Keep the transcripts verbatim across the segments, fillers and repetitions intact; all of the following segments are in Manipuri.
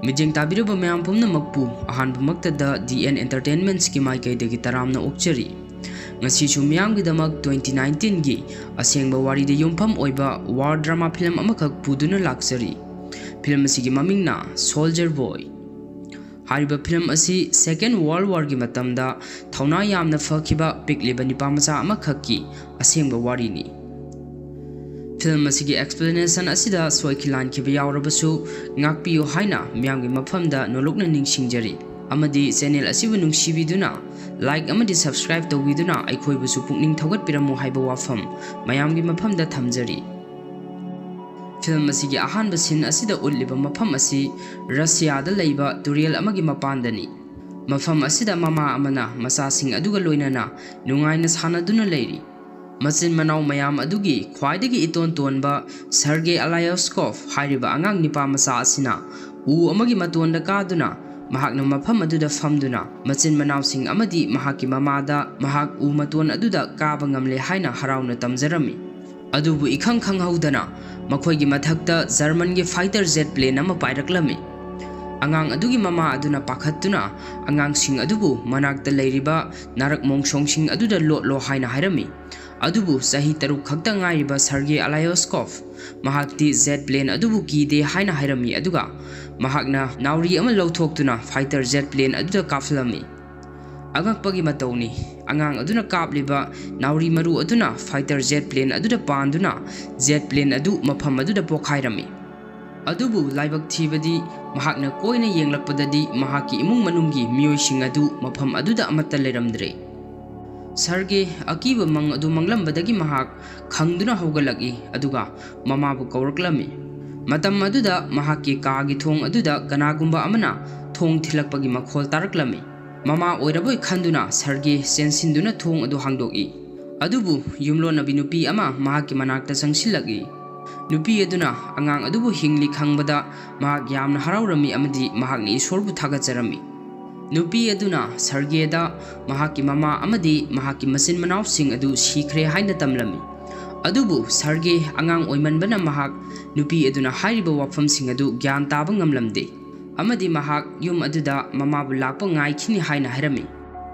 ꯃꯤꯠꯌꯦꯡ ꯇꯥꯕꯤꯔꯕ ꯃꯌꯥꯝ ꯄꯨꯝꯅꯃꯛꯄꯨ ꯑꯍꯥꯟꯕꯃꯛꯇꯗ ꯗꯤ ꯑꯦꯟ ꯑꯦꯟꯇꯔꯇꯦꯟꯃꯦꯟꯠꯁꯀꯤ ꯃꯥꯏꯀꯩꯗꯒꯤ ꯇꯔꯥꯝꯅ ꯑꯣꯛꯆꯔꯤ꯫ ꯉꯁꯤꯁꯨ ꯃꯤꯌꯥꯝꯒꯤꯗꯃꯛ ꯇ꯭ꯋꯦꯟꯇꯤ ꯅꯥꯏꯟꯇꯤꯟꯒꯤ ꯑꯁꯦꯡꯕ ꯋꯥꯔꯤꯗ ꯌꯨꯝꯐꯝ ꯑꯣꯏꯕ ꯋꯥꯔ ꯗ꯭ꯔꯃꯥ ꯐꯤꯂꯝ ꯑꯃꯈꯛ ꯄꯨꯗꯨꯅ ꯂꯥꯛꯆꯔꯤ꯫ ꯐꯤꯂꯝ ꯑꯁꯤꯒꯤ ꯃꯃꯤꯡꯅ ꯁꯣꯜꯖꯔ ꯕꯣꯏ꯫ ꯍꯥꯏꯔꯤꯕ ꯐꯤꯂꯝ ꯑꯁꯤ ꯁꯦꯀꯦꯟ ꯋꯥꯔꯜ ꯋꯥꯔꯒꯤ ꯃꯇꯝꯗ ꯊꯧꯅꯥ ꯌꯥꯝꯅ ꯐꯈꯤꯕ ꯄꯤꯛꯂꯤꯕ ꯅꯤꯄꯥ ꯃꯆꯥ ꯑꯃꯈꯛꯀꯤ ꯑꯁꯦꯡꯕ ꯋꯥꯔꯤꯅꯤ꯫ ꯐꯤꯂꯝ ꯑꯁꯤꯒꯤ ꯑꯦꯛꯁꯄ꯭ꯂꯦꯅꯦꯁꯟ ꯑꯁꯤꯗ ꯁꯣꯏꯈꯤ ꯂꯥꯟꯈꯤꯕ ꯌꯥꯎꯔꯕꯁꯨ ꯉꯥꯛꯄꯤꯌꯨ ꯍꯥꯏꯅ ꯃꯤꯌꯥꯝꯒꯤ ꯃꯐꯝꯗ ꯅꯣꯂꯨꯛꯅ ꯅꯤꯡꯁꯤꯡꯖꯔꯤ꯫ ꯑꯃꯗꯤ ꯆꯦꯅꯦꯜ ꯑꯁꯤꯕꯨ ꯅꯨꯡꯁꯤꯕꯤꯗꯨꯅ ꯂꯥꯏꯛ ꯑꯃꯗꯤ ꯁꯕꯁꯀ꯭ꯔꯥꯏꯕ ꯇꯧꯕꯤꯗꯨꯅ ꯑꯩꯈꯣꯏꯕꯨꯁꯨ ꯄꯨꯛꯅꯤꯡ ꯊꯧꯒꯠꯄꯤꯔꯝꯃꯨ ꯍꯥꯏꯕ ꯋꯥꯐꯝ ꯃꯌꯥꯝꯒꯤ ꯃꯐꯝꯗ ꯊꯝꯖꯔꯤ꯫ ꯐꯤꯂꯝ ꯑꯁꯤꯒꯤ ꯑꯍꯥꯟꯕ ꯁꯤꯟ ꯑꯁꯤꯗ ꯎꯠꯂꯤꯕ ꯃꯐꯝ ꯑꯁꯤ ꯔꯁꯤꯌꯥꯗ ꯂꯩꯕ ꯇꯨꯔꯦꯜ ꯑꯃꯒꯤ ꯃꯄꯥꯟꯗꯅꯤ꯫ ꯃꯐꯝ ꯑꯁꯤꯗ ꯃꯃꯥ ꯑꯃꯅ ꯃꯆꯥꯁꯤꯡ ꯑꯗꯨꯒ ꯂꯣꯏꯅꯅ ꯅꯨꯡꯉꯥꯏꯅ ꯁꯥꯟꯅꯗꯨꯅ ꯂꯩꯔꯤ꯫ ꯃꯆꯤꯟ ꯃꯅꯥꯎ ꯃꯌꯥꯝ ꯑꯗꯨꯒꯤ ꯈ꯭ꯋꯥꯏꯗꯒꯤ ꯏꯇꯣꯟ ꯇꯣꯟꯕ ꯁꯔꯒꯦ ꯑꯂꯥꯌꯣꯁꯀꯣꯐ ꯍꯥꯏꯔꯤꯕ ꯑꯉꯥꯡ ꯅꯤꯄꯥ ꯃꯆꯥ ꯑꯁꯤꯅ ꯎ ꯑꯃꯒꯤ ꯃꯇꯣꯟꯗ ꯀꯥꯗꯨꯅ ꯃꯍꯥꯛꯅ ꯃꯐꯝ ꯑꯗꯨꯗ ꯐꯝꯗꯨꯅ ꯃꯆꯤꯟ ꯃꯅꯥꯎꯁꯤꯡ ꯑꯃꯗꯤ ꯃꯍꯥꯛꯀꯤ ꯃꯃꯥꯗ ꯃꯍꯥꯛ ꯎ ꯃꯇꯣꯟ ꯑꯗꯨꯗ ꯀꯥꯕ ꯉꯝꯂꯦ ꯍꯥꯏꯅ ꯍꯔꯥꯎꯅ ꯇꯝꯖꯔꯝꯃꯤ꯫ ꯑꯗꯨꯕꯨ ꯏꯈꯪ ꯈꯪꯍꯧꯗꯅ ꯃꯈꯣꯏꯒꯤ ꯃꯊꯛꯇ ꯖꯔꯃꯟꯒꯤ ꯐꯥꯏꯇꯔ ꯖꯦꯠ ꯄ꯭ꯂꯦꯟ ꯑꯃ ꯄꯥꯏꯔꯛꯂꯝꯃꯤ꯫ ꯑꯉꯥꯡ ꯑꯗꯨꯒꯤ ꯃꯃꯥ ꯑꯗꯨꯅ ꯄꯥꯈꯠꯇꯨꯅ ꯑꯉꯥꯡꯁꯤꯡ ꯑꯗꯨꯕꯨ ꯃꯅꯥꯛꯇ ꯂꯩꯔꯤꯕ ꯅꯥꯔꯛ ꯃꯣꯡꯁꯣꯡꯁꯤꯡ ꯑꯗꯨꯗ ꯂꯣꯠꯂꯣ ꯍꯥꯏꯅ ꯍꯥꯏꯔꯝꯃꯤ꯫ ꯑꯗꯨꯕꯨ ꯆꯍꯤ ꯇꯔꯨꯛ ꯈꯛꯇ ꯉꯥꯏꯔꯤꯕ ꯁꯔꯒꯦ ꯑꯂꯥꯌꯣꯁꯀꯣꯐ ꯃꯍꯥꯛꯇꯤ ꯖꯦꯠ ꯄ꯭ꯂꯦꯟ ꯑꯗꯨꯕꯨ ꯀꯤꯗꯦ ꯍꯥꯏꯅ ꯍꯥꯏꯔꯝꯃꯤ, ꯑꯗꯨꯒ ꯃꯍꯥꯛꯅ ꯅꯥꯎꯔꯤ ꯑꯃ ꯂꯧꯊꯣꯛꯇꯨꯅ ꯐꯥꯏꯇꯔ ꯖꯦꯠ ꯄ꯭ꯂꯦꯟ ꯑꯗꯨꯗ ꯀꯥꯞꯁꯤꯜꯂꯝꯃꯤ꯫ ꯑꯉꯛꯄꯒꯤ ꯃꯇꯧꯅꯤ, ꯑꯉꯥꯡ ꯑꯗꯨꯅ ꯀꯥꯞꯂꯤꯕ ꯅꯥꯎꯔꯤ ꯃꯔꯨ ꯑꯗꯨꯅ ꯐꯥꯏꯇꯔ ꯖꯦꯠ ꯄ꯭ꯂꯦꯟ ꯑꯗꯨꯗ ꯄꯥꯟꯗꯨꯅ ꯖꯦꯠ ꯄ꯭ꯂꯦꯟ ꯑꯗꯨ ꯃꯐꯝ ꯑꯗꯨꯗ ꯄꯣꯈꯥꯏꯔꯝꯃꯤ꯫ ꯑꯗꯨꯕꯨ ꯂꯥꯏꯕꯛ ꯊꯤꯕꯗꯤ, ꯃꯍꯥꯛꯅ ꯀꯣꯏꯅ ꯌꯦꯡꯂꯛꯄꯗꯗꯤ ꯃꯍꯥꯛꯀꯤ ꯏꯃꯨꯡ ꯃꯅꯨꯡꯒꯤ ꯃꯤꯑꯣꯏꯁꯤꯡ ꯑꯗꯨ ꯃꯐꯝ ꯑꯗꯨꯗ ꯑꯃꯠꯇ ꯂꯩꯔꯝꯗ꯭ꯔꯦ꯫ ꯁꯔꯒꯦ ꯑꯀꯤꯕ ꯃꯪ ꯑꯗꯨ ꯃꯪꯂꯝꯕꯗꯒꯤ ꯃꯍꯥꯛ ꯈꯪꯗꯨꯅ ꯍꯧꯒꯠꯂꯛꯏ, ꯑꯗꯨꯒ ꯃꯃꯥꯕꯨ ꯀꯧꯔꯛꯂꯝꯃꯤ꯫ ꯃꯇꯝ ꯑꯗꯨꯗ ꯃꯍꯥꯛꯀꯤ ꯀꯥꯒꯤ ꯊꯣꯡ ꯑꯗꯨꯗ ꯀꯅꯥꯒꯨꯝꯕ ꯑꯃꯅ ꯊꯣꯡ ꯊꯤꯜꯂꯛꯄꯒꯤ ꯃꯈꯣꯜ ꯇꯥꯔꯛꯂꯝꯃꯤ꯫ ꯃꯃꯥ ꯑꯣꯏꯔꯕꯣꯏ ꯈꯟꯗꯨꯅ ꯁꯔꯒꯦ ꯆꯦꯟꯁꯤꯟꯗꯨꯅ ꯊꯣꯡ ꯑꯗꯨ ꯍꯥꯡꯗꯣꯛꯏ꯫ ꯑꯗꯨꯕꯨ ꯌꯨꯝꯂꯣꯟꯅꯕꯤ ꯅꯨꯄꯤ ꯑꯃ ꯃꯍꯥꯛꯀꯤ ꯃꯅꯥꯛꯇ ꯆꯪꯁꯤꯜꯂꯛꯏ꯫ ꯅꯨꯄꯤ ꯑꯗꯨꯅ ꯑꯉꯥꯡ ꯑꯗꯨꯕꯨ ꯍꯤꯡꯂꯤ ꯈꯪꯕꯗ ꯃꯍꯥꯛ ꯌꯥꯝꯅ ꯍꯔꯥꯎꯔꯝꯃꯤ ꯑꯃꯗꯤ ꯃꯍꯥꯛꯅ ꯏꯁꯣꯔꯕꯨ ꯊꯥꯒꯠꯆꯔꯝꯃꯤ꯫ ꯅꯨꯄꯤ ꯑꯗꯨꯅ ꯁꯔꯒꯦꯗ ꯃꯍꯥꯛꯀꯤ ꯃꯃꯥ ꯑꯃꯗꯤ ꯃꯍꯥꯛꯀꯤ ꯃꯆꯤꯟ ꯃꯅꯥꯎꯁꯤꯡ ꯑꯗꯨ ꯁꯤꯈ꯭ꯔꯦ ꯍꯥꯏꯅ ꯇꯝꯂꯝꯃꯤ꯫ ꯑꯗꯨꯕꯨ ꯁꯔꯒꯦ ꯑꯉꯥꯡ ꯑꯣꯏꯃꯟꯕꯅ ꯃꯍꯥꯛ ꯅꯨꯄꯤ ꯑꯗꯨꯅ ꯍꯥꯏꯔꯤꯕ ꯋꯥꯐꯝꯁꯤꯡ ꯑꯗꯨ ꯒ꯭ꯌꯥꯟ ꯇꯥꯕ ꯉꯝꯂꯝꯗꯦ꯫ ꯑꯃꯗꯤ ꯃꯍꯥꯛ ꯌꯨꯝ ꯑꯗꯨꯗ ꯃꯃꯥꯕꯨ ꯂꯥꯛꯄ ꯉꯥꯏꯈꯤꯅꯤ ꯍꯥꯏꯅ ꯍꯥꯏꯔꯝꯃꯤ꯫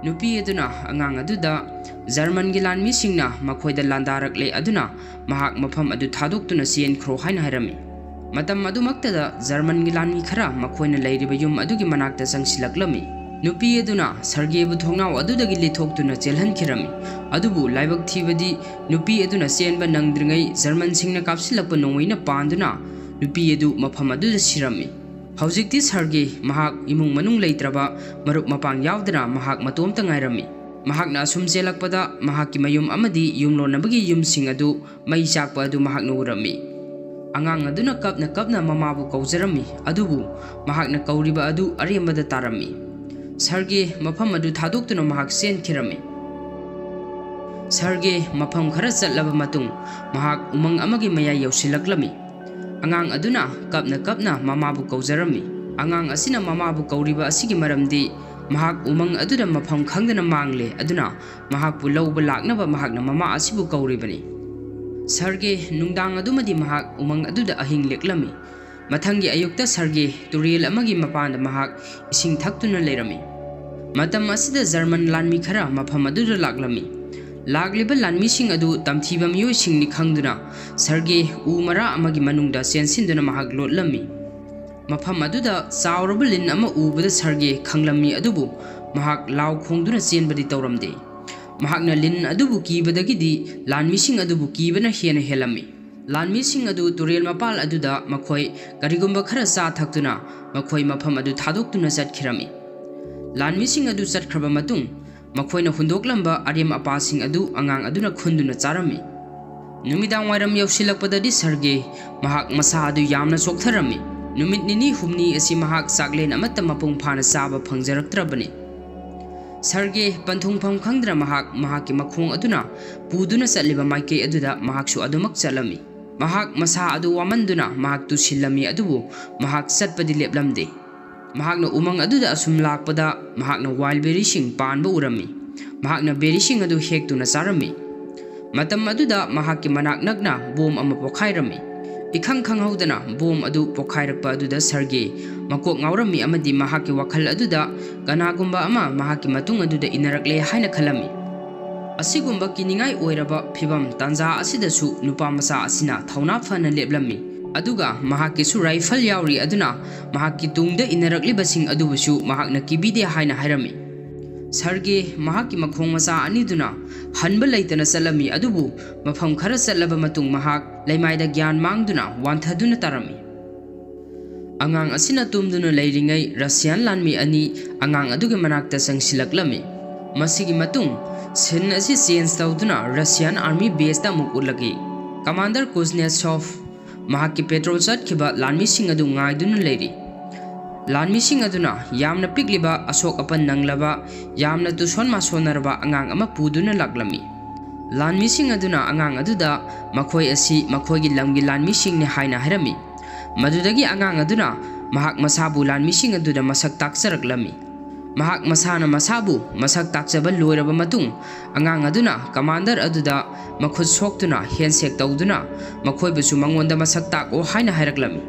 ꯅꯨꯄꯤ ꯑꯗꯨꯅ ꯑꯉꯥꯡ ꯑꯗꯨꯗ ꯖꯔꯃꯟꯒꯤ ꯂꯥꯟꯃꯤꯁꯤꯡꯅ ꯃꯈꯣꯏꯗ ꯂꯥꯟꯗꯥꯔꯛꯂꯦ, ꯑꯗꯨꯅ ꯃꯍꯥꯛ ꯃꯐꯝ ꯑꯗꯨ ꯊꯥꯗꯣꯛꯇꯨꯅ ꯆꯦꯟꯈ꯭ꯔꯣ ꯍꯥꯏꯅ ꯍꯥꯏꯔꯝꯃꯤ꯫ ꯃꯇꯝ ꯑꯗꯨꯃꯛꯇꯗ ꯖꯔꯃꯟꯒꯤ ꯂꯥꯟꯃꯤ ꯈꯔ ꯃꯈꯣꯏꯅ ꯂꯩꯔꯤꯕ ꯌꯨꯝ ꯑꯗꯨꯒꯤ ꯃꯅꯥꯛꯇ ꯆꯪꯁꯤꯜꯂꯛꯂꯝꯃꯤ꯫ ꯅꯨꯄꯤ ꯑꯗꯨꯅ ꯁꯔꯒꯦꯕꯨ ꯊꯣꯡꯅꯥꯎ ꯑꯗꯨꯗꯒꯤ ꯂꯤꯊꯣꯛꯇꯨꯅ ꯆꯦꯜꯍꯟꯈꯤꯔꯝꯃꯤ꯫ ꯑꯗꯨꯕꯨ ꯂꯥꯏꯕꯛ ꯊꯤꯕꯗꯤ, ꯅꯨꯄꯤ ꯑꯗꯨꯅ ꯆꯦꯟꯕ ꯅꯪꯗ꯭ꯔꯤꯉꯩ ꯖꯔꯃꯟꯁꯤꯡꯅ ꯀꯥꯞꯁꯤꯜꯂꯛꯄ ꯅꯣꯡꯃꯩꯅ ꯄꯥꯟꯗꯨꯅ ꯅꯨꯄꯤ ꯑꯗꯨ ꯃꯐꯝ ꯑꯗꯨꯗ ꯁꯤꯔꯝꯃꯤ꯫ ꯍꯧꯖꯤꯛꯇꯤ ꯁꯔꯒꯦ ꯃꯍꯥꯛ ꯏꯃꯨꯡ ꯃꯅꯨꯡ ꯂꯩꯇ꯭ꯔꯕ, ꯃꯔꯨꯞ ꯃꯄꯥꯡ ꯌꯥꯎꯗꯅ ꯃꯍꯥꯛ ꯃꯇꯣꯝꯇ ꯉꯥꯏꯔꯝꯃꯤ꯫ ꯃꯍꯥꯛꯅ ꯑꯁꯨꯝ ꯆꯦꯜꯂꯛꯄꯗ ꯃꯍꯥꯛꯀꯤ ꯃꯌꯨꯝ ꯑꯃꯗꯤ ꯌꯨꯝꯂꯣꯟꯅꯕꯒꯤ ꯌꯨꯝꯁꯤꯡ ꯑꯗꯨ ꯃꯩ ꯆꯥꯛꯄ ꯑꯗꯨ ꯃꯍꯥꯛꯅ ꯎꯔꯝꯃꯤ꯫ ꯑꯉꯥꯡ ꯑꯗꯨꯅ ꯀꯞꯅ ꯀꯞꯅ ꯃꯃꯥꯕꯨ ꯀꯧꯖꯔꯝꯃꯤ, ꯑꯗꯨꯕꯨ ꯃꯍꯥꯛꯅ ꯀꯧꯔꯤꯕ ꯑꯗꯨ ꯑꯔꯦꯝꯕꯗ ꯇꯥꯔꯝꯃꯤ꯫ ꯁꯔꯒꯦ ꯃꯐꯝ ꯑꯗꯨ ꯊꯥꯗꯣꯛꯇꯨꯅ ꯃꯍꯥꯛ ꯆꯦꯟꯈꯤꯔꯝꯃꯤ꯫ ꯁꯔꯒꯦ ꯃꯐꯝ ꯈꯔ ꯆꯠꯂꯕ ꯃꯇꯨꯡ, ꯃꯍꯥꯛ ꯎꯃꯪ ꯑꯃꯒꯤ ꯃꯌꯥꯏ ꯌꯧꯁꯤꯜꯂꯛꯂꯝꯃꯤ꯫ ꯑꯉꯥꯡ ꯑꯗꯨꯅ ꯀꯞꯅ ꯀꯞꯅ ꯃꯃꯥꯕꯨ ꯀꯧꯖꯔꯝꯃꯤ꯫ ꯑꯉꯥꯡ ꯑꯁꯤꯅ ꯃꯃꯥꯕꯨ ꯀꯧꯔꯤꯕ ꯑꯁꯤꯒꯤ ꯃꯔꯝꯗꯤ, ꯃꯍꯥꯛ ꯎꯃꯪ ꯑꯗꯨꯗ ꯃꯐꯝ ꯈꯪꯗꯅ ꯃꯥꯡꯂꯦ, ꯑꯗꯨꯅ ꯃꯍꯥꯛꯄꯨ ꯂꯧꯕ ꯂꯥꯛꯅꯕ ꯃꯍꯥꯛꯅ ꯃꯃꯥ ꯑꯁꯤꯕꯨ ꯀꯧꯔꯤꯕꯅꯤ꯫ ꯁꯔꯒꯦ ꯅꯨꯡꯗꯥꯡ ꯑꯗꯨꯃꯗꯤ ꯃꯍꯥꯛ ꯎꯃꯪ ꯑꯗꯨꯗ ꯑꯍꯤꯡ ꯂꯦꯛꯂꯝꯃꯤ꯫ ꯃꯊꯪꯒꯤ ꯑꯌꯨꯛꯇ ꯁꯔꯒꯦ ꯇꯨꯔꯦꯜ ꯑꯃꯒꯤ ꯃꯄꯥꯟꯗ ꯃꯍꯥꯛ ꯏꯁꯤꯡ ꯊꯛꯇꯨꯅ ꯂꯩꯔꯝꯃꯤ꯫ ꯃꯇꯝ ꯑꯁꯤꯗ ꯖꯔꯃꯟ ꯂꯥꯟꯃꯤ ꯈꯔ ꯃꯐꯝ ꯑꯗꯨꯗ ꯂꯥꯛꯂꯝꯃꯤ꯫ ꯂꯥꯛꯂꯤꯕ ꯂꯥꯟꯃꯤꯁꯤꯡ ꯑꯗꯨ ꯇꯝꯊꯤꯕ ꯃꯤꯑꯣꯏꯁꯤꯡꯅꯤ ꯈꯪꯗꯨꯅ ꯁꯔꯒꯦ ꯎ ꯃꯔꯥ ꯑꯃꯒꯤ ꯃꯅꯨꯡꯗ ꯆꯦꯟꯁꯤꯟꯗꯨꯅ ꯃꯍꯥꯛ ꯂꯣꯠꯂꯝꯃꯤ꯫ ꯃꯐꯝ ꯑꯗꯨꯗ ꯆꯥꯎꯔꯕ ꯂꯤꯟ ꯑꯃ ꯎꯕꯗ ꯁꯔꯒꯦ ꯈꯪꯂꯝꯃꯤ, ꯑꯗꯨꯕꯨ ꯃꯍꯥꯛ ꯂꯥꯎ ꯈꯣꯡꯗꯨꯅ ꯆꯦꯟꯕꯗꯤ ꯇꯧꯔꯝꯗꯦ꯫ ꯃꯍꯥꯛꯅ ꯂꯤꯟ ꯑꯗꯨꯕꯨ ꯀꯤꯕꯗꯒꯤꯗꯤ ꯂꯥꯟꯃꯤꯁꯤꯡ ꯑꯗꯨꯕꯨ ꯀꯤꯕꯅ ꯍꯦꯟꯅ ꯍꯦꯜꯂꯝꯃꯤ꯫ ꯂꯥꯟꯃꯤꯁꯤꯡ ꯑꯗꯨ ꯇꯨꯔꯦꯜ ꯃꯄꯥꯜ ꯑꯗꯨꯗ ꯃꯈꯣꯏ ꯀꯔꯤꯒꯨꯝꯕ ꯈꯔ ꯆꯥ ꯊꯛꯇꯨꯅ ꯃꯈꯣꯏ ꯃꯐꯝ ꯑꯗꯨ ꯊꯥꯗꯣꯛꯇꯨꯅ ꯆꯠꯈꯤꯔꯝꯃꯤ꯫ ꯂꯥꯟꯃꯤꯁꯤꯡ ꯑꯗꯨ ꯆꯠꯈ꯭ꯔꯕ ꯃꯇꯨꯡ, ꯃꯈꯣꯏꯅ ꯍꯨꯟꯗꯣꯛꯂꯝꯕ ꯑꯔꯦꯝ ꯑꯄꯥꯁꯤꯡ ꯑꯗꯨ ꯑꯉꯥꯡ ꯑꯗꯨꯅ ꯈꯨꯟꯗꯨꯅ ꯆꯥꯔꯝꯃꯤ꯫ ꯅꯨꯃꯤꯗꯥꯡ ꯋꯥꯏꯔꯝ ꯌꯧꯁꯤꯜꯂꯛꯄꯗꯗꯤ ꯁꯔꯒꯦ ꯃꯍꯥꯛ ꯃꯁꯥ ꯑꯗꯨ ꯌꯥꯝꯅ ꯆꯣꯛꯊꯔꯝꯃꯤ꯫ ꯅꯨꯃꯤꯠ ꯅꯤꯅꯤ ꯍꯨꯝꯅꯤ ꯑꯁꯤ ꯃꯍꯥꯛ ꯆꯥꯛꯂꯦꯟ ꯑꯃꯠꯇ ꯃꯄꯨꯡ ꯐꯥꯅ ꯆꯥꯕ ꯐꯪꯖꯔꯛꯇ꯭ꯔꯕꯅꯤ꯫ ꯁꯔꯒꯦ ꯄꯟꯊꯨꯡꯐꯝ ꯈꯪꯗꯅ ꯃꯍꯥꯛ ꯃꯍꯥꯛꯀꯤ ꯃꯈꯣꯡ ꯑꯗꯨꯅ ꯄꯨꯗꯨꯅ ꯆꯠꯂꯤꯕ ꯃꯥꯏꯀꯩ ꯑꯗꯨꯗ ꯃꯍꯥꯛꯁꯨ ꯑꯗꯨꯃꯛ ꯆꯠꯂꯝꯃꯤ꯫ ꯃꯍꯥꯛ ꯃꯁꯥ ꯑꯗꯨ ꯋꯥꯃꯟꯗꯨꯅ ꯃꯍꯥꯛ ꯇꯨꯁꯤꯜꯂꯝꯃꯤ, ꯑꯗꯨꯕꯨ ꯃꯍꯥꯛ ꯆꯠꯄꯗꯤ ꯂꯦꯞꯂꯝꯗꯦ꯫ ꯃꯍꯥꯛꯅ ꯎꯃꯪ ꯑꯗꯨꯗ ꯑꯁꯨꯝ ꯂꯥꯛꯄꯗ ꯃꯍꯥꯛꯅ wild berryꯁꯤꯡ ꯄꯥꯟꯕ ꯎꯔꯝꯃꯤ꯫ ꯃꯍꯥꯛꯅ berryꯁꯤꯡ ꯑꯗꯨ ꯍꯦꯛꯇꯨꯅ ꯆꯥꯔꯝꯃꯤ꯫ ꯃꯇꯝ ꯑꯗꯨꯗ ꯃꯍꯥꯛꯀꯤ ꯃꯅꯥꯛ ꯅꯛꯅ ꯕꯣꯝ ꯑꯃ ꯄꯣꯈꯥꯏꯔꯝꯃꯤ꯫ ꯏꯈꯪ ꯈꯪꯍꯧꯗꯅ ꯕꯣꯝ ꯑꯗꯨ ꯄꯣꯈꯥꯏꯔꯛꯄ ꯑꯗꯨꯗ ꯁꯔꯒꯦ ꯃꯀꯣꯛ ꯉꯥꯎꯔꯝꯃꯤ ꯑꯃꯗꯤ ꯃꯍꯥꯛꯀꯤ ꯋꯥꯈꯜ ꯑꯗꯨꯗ ꯀꯅꯥꯒꯨꯝꯕ ꯑꯃ ꯃꯍꯥꯛꯀꯤ ꯃꯇꯨꯡ ꯑꯗꯨꯗ ꯏꯟꯅꯔꯛꯂꯦ ꯍꯥꯏꯅ ꯈꯜꯂꯝꯃꯤ꯫ ꯑꯁꯤꯒꯨꯝꯕ ꯀꯤꯅꯤꯡꯉꯥꯏ ꯑꯣꯏꯔꯕ ꯐꯤꯚꯝ ꯇꯥꯟꯖꯥ ꯑꯁꯤꯗꯁꯨ ꯅꯨꯄꯥ ꯃꯆꯥ ꯑꯁꯤꯅ ꯊꯧꯅꯥ ꯐꯅ ꯂꯦꯞꯂꯝꯃꯤ, ꯑꯗꯨꯒ ꯃꯍꯥꯛꯀꯤꯁꯨ ꯔꯥꯏꯐꯜ ꯌꯥꯎꯔꯤ꯫ ꯑꯗꯨꯅ ꯃꯍꯥꯛꯀꯤ ꯇꯨꯡꯗ ꯏꯟꯅꯔꯛꯂꯤꯕꯁꯤꯡ ꯑꯗꯨꯕꯨꯁꯨ ꯃꯍꯥꯛꯅ ꯀꯤꯕꯤꯗꯦ ꯍꯥꯏꯅ ꯍꯥꯏꯔꯝꯃꯤ꯫ ꯁꯔꯒꯦ ꯃꯍꯥꯛꯀꯤ ꯃꯈꯣꯡ ꯃꯆꯥ ꯑꯅꯤꯗꯨꯅ ꯍꯟꯕ ꯂꯩꯇꯅ ꯆꯠꯂꯝꯃꯤ, ꯑꯗꯨꯕꯨ ꯃꯐꯝ ꯈꯔ ꯆꯠꯂꯕ ꯃꯇꯨꯡ ꯃꯍꯥꯛ ꯂꯩꯃꯥꯏꯗ ꯒ꯭ꯌꯥꯟ ꯃꯥꯡꯗꯨꯅ ꯋꯥꯟꯊꯗꯨꯅ ꯇꯥꯔꯝꯃꯤ꯫ ꯑꯉꯥꯡ ꯑꯁꯤꯅ ꯇꯨꯝꯗꯨꯅ ꯂꯩꯔꯤꯉꯩ ꯔꯁꯤꯌꯥꯟ ꯂꯥꯟꯃꯤ ꯑꯅꯤ ꯑꯉꯥꯡ ꯑꯗꯨꯒꯤ ꯃꯅꯥꯛꯇ ꯆꯪꯁꯤꯜꯂꯛꯂꯝꯃꯤ꯫ ꯃꯁꯤꯒꯤ ꯃꯇꯨꯡ ꯁꯤꯟ ꯑꯁꯤ ꯆꯦꯟꯖ ꯇꯧꯗꯨꯅ ꯔꯁꯤꯌꯥꯟ ꯑꯥꯔꯃꯤ ꯕꯦꯁꯇ ꯑꯃꯨꯛ ꯎꯠꯂꯛꯏ꯫ ꯀꯃꯥꯟꯗꯔ ꯀꯨꯖꯅꯦꯁꯣꯚ ꯃꯍꯥꯛꯀꯤ ꯄꯦꯇ꯭ꯔꯣꯜ ꯆꯠꯈꯤꯕ ꯂꯥꯟꯃꯤꯁꯤꯡ ꯑꯗꯨ ꯉꯥꯏꯗꯨꯅ ꯂꯩꯔꯤ꯫ ꯂꯥꯟꯃꯤꯁꯤꯡ ꯑꯗꯨꯅ ꯌꯥꯝꯅ ꯄꯤꯛꯂꯤꯕ, ꯑꯁꯣꯛ ꯑꯄꯟ ꯅꯪꯂꯕ, ꯌꯥꯝꯅ ꯇꯨꯁꯣꯟ ꯃꯥꯁꯣꯟꯅꯔꯕ ꯑꯉꯥꯡ ꯑꯃ ꯄꯨꯗꯨꯅ ꯂꯥꯛꯂꯝꯃꯤ꯫ ꯂꯥꯟꯃꯤꯁꯤꯡ ꯑꯗꯨꯅ ꯑꯉꯥꯡ ꯑꯗꯨꯗ ꯃꯈꯣꯏ ꯑꯁꯤ ꯃꯈꯣꯏꯒꯤ ꯂꯝꯒꯤ ꯂꯥꯟꯃꯤꯁꯤꯡꯅꯤ ꯍꯥꯏꯅ ꯍꯥꯏꯔꯝꯃꯤ꯫ ꯃꯗꯨꯗꯒꯤ ꯑꯉꯥꯡ ꯑꯗꯨꯅ ꯃꯍꯥꯛ ꯃꯁꯥꯕꯨ ꯂꯥꯟꯃꯤꯁꯤꯡ ꯑꯗꯨꯗ ꯃꯁꯛ ꯇꯥꯛꯆꯔꯛꯂꯝꯃꯤ꯫ ꯃꯍꯥꯛ ꯃꯁꯥꯅ ꯃꯁꯥꯕꯨ ꯃꯁꯛ ꯇꯥꯛꯆꯕ ꯂꯣꯏꯔꯕ ꯃꯇꯨꯡ, ꯑꯉꯥꯡ ꯑꯗꯨꯅ ꯀꯃꯥꯟꯗꯔ ꯑꯗꯨꯗ ꯃꯈꯨꯠ ꯁꯣꯛꯇꯨꯅ ꯍꯦꯟꯁꯦꯛ ꯇꯧꯗꯨꯅ ꯃꯈꯣꯏꯕꯨꯁꯨ ꯃꯉꯣꯟꯗ ꯃꯁꯛ ꯇꯥꯛꯑꯣ ꯍꯥꯏꯅ ꯍꯥꯏꯔꯛꯂꯝꯃꯤ꯫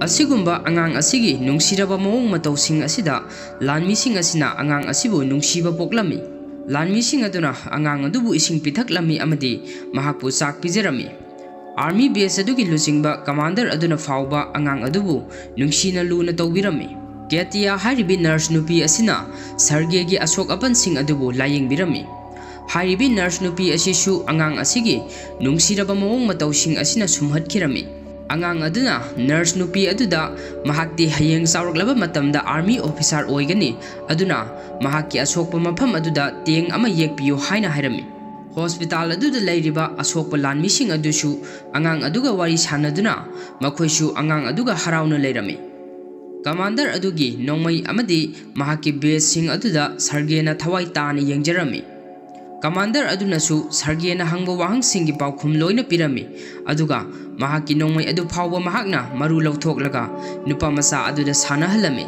ꯑꯁꯤꯒꯨꯝꯕ ꯑꯉꯥꯡ ꯑꯁꯤꯒꯤ ꯅꯨꯡꯁꯤꯔꯕ ꯃꯑꯣꯡ ꯃꯇꯧꯁꯤꯡ ꯑꯁꯤꯗ ꯂꯥꯟꯃꯤꯁꯤꯡ ꯑꯁꯤꯅ ꯑꯉꯥꯡ ꯑꯁꯤꯕꯨ ꯅꯨꯡꯁꯤꯕ ꯄꯣꯛꯂꯝꯃꯤ꯫ ꯂꯥꯟꯃꯤꯁꯤꯡ ꯑꯗꯨꯅ ꯑꯉꯥꯡ ꯑꯗꯨꯕꯨ ꯏꯁꯤꯡ ꯄꯤꯊꯛꯂꯝꯃꯤ ꯑꯃꯗꯤ ꯃꯍꯥꯛꯄꯨ ꯆꯥꯛ ꯄꯤꯖꯔꯝꯃꯤ꯫ ꯑꯥꯔꯃꯤ ꯕꯦꯁ ꯑꯗꯨꯒꯤ ꯂꯨꯆꯤꯡꯕ ꯀꯃꯥꯟꯗꯔ ꯑꯗꯨꯅ ꯐꯥꯎꯕ ꯑꯉꯥꯡ ꯑꯗꯨꯕꯨ ꯅꯨꯡꯁꯤꯅ ꯂꯨꯅ ꯇꯧꯕꯤꯔꯝꯃꯤ꯫ ꯀꯦꯇꯤꯌꯥ ꯍꯥꯏꯔꯤꯕꯤ ꯅꯔꯁ ꯅꯨꯄꯤ ꯑꯁꯤꯅ ꯁꯔꯒꯦꯒꯤ ꯑꯁꯣꯛ ꯑꯄꯟꯁꯤꯡ ꯑꯗꯨꯕꯨ ꯂꯥꯌꯦꯡꯕꯤꯔꯝꯃꯤ꯫ ꯍꯥꯏꯔꯤꯕꯤ ꯅꯔꯁ ꯅꯨꯄꯤ ꯑꯁꯤꯁꯨ ꯑꯉꯥꯡ ꯑꯁꯤꯒꯤ ꯅꯨꯡꯁꯤꯔꯕ ꯃꯑꯣꯡ ꯃꯇꯧꯁꯤꯡ ꯑꯁꯤꯅ ꯁꯨꯝꯍꯠꯈꯤꯔꯝꯃꯤ꯫ ꯑꯉꯥꯡ ꯑꯗꯨꯅ ꯅꯔꯁ ꯅꯨꯄꯤ ꯑꯗꯨꯗ ꯃꯍꯥꯛꯇꯤ ꯍꯌꯦꯡ ꯆꯥꯎꯔꯛꯂꯕ ꯃꯇꯝꯗ ꯑꯥꯔꯃꯤ ꯑꯣꯐꯤꯁꯥꯔ ꯑꯣꯏꯒꯅꯤ, ꯑꯗꯨꯅ ꯃꯍꯥꯛꯀꯤ ꯑꯁꯣꯛꯄ ꯃꯐꯝ ꯑꯗꯨꯗ ꯇꯦꯡ ꯑꯃ ꯌꯦꯛꯄꯤꯌꯨ ꯍꯥꯏꯅ ꯍꯥꯏꯔꯝꯃꯤ꯫ ꯍꯣꯁꯄꯤꯇꯥꯜ ꯑꯗꯨꯗ ꯂꯩꯔꯤꯕ ꯑꯁꯣꯛꯄ ꯂꯥꯟꯃꯤꯁꯤꯡ ꯑꯗꯨꯁꯨ ꯑꯉꯥꯡ ꯑꯗꯨꯒ ꯋꯥꯔꯤ ꯁꯥꯟꯅꯗꯨꯅ ꯃꯈꯣꯏꯁꯨ ꯑꯉꯥꯡ ꯑꯗꯨꯒ ꯍꯔꯥꯎꯅ ꯂꯩꯔꯝꯃꯤ꯫ ꯀꯃꯥꯟꯗꯔ ꯑꯗꯨꯒꯤ ꯅꯣꯡꯃꯩ ꯑꯃꯗꯤ ꯃꯍꯥꯛꯀꯤ ꯕꯦꯖꯁꯤꯡ ꯑꯗꯨꯗ ꯁꯔꯒꯦꯅ ꯊꯋꯥꯏ ꯇꯥꯅ ꯌꯦꯡꯖꯔꯝꯃꯤ꯫ ꯀꯃꯥꯟꯗꯔ ꯑꯗꯨꯅꯁꯨ ꯁꯔꯒꯦꯅ ꯍꯪꯕ ꯋꯥꯍꯪꯁꯤꯡꯒꯤ ꯄꯥꯎꯈꯨꯝ ꯂꯣꯏꯅ ꯄꯤꯔꯝꯃꯤ, ꯑꯗꯨꯒ ꯃꯍꯥꯛꯀꯤ ꯅꯣꯡꯃꯩ ꯑꯗꯨ ꯐꯥꯎꯕ ꯃꯍꯥꯛꯅ ꯃꯔꯨ ꯂꯧꯊꯣꯛꯂꯒ ꯅꯨꯄꯥ ꯃꯆꯥ ꯑꯗꯨꯗ ꯁꯥꯟꯅꯍꯜꯂꯝꯃꯤ꯫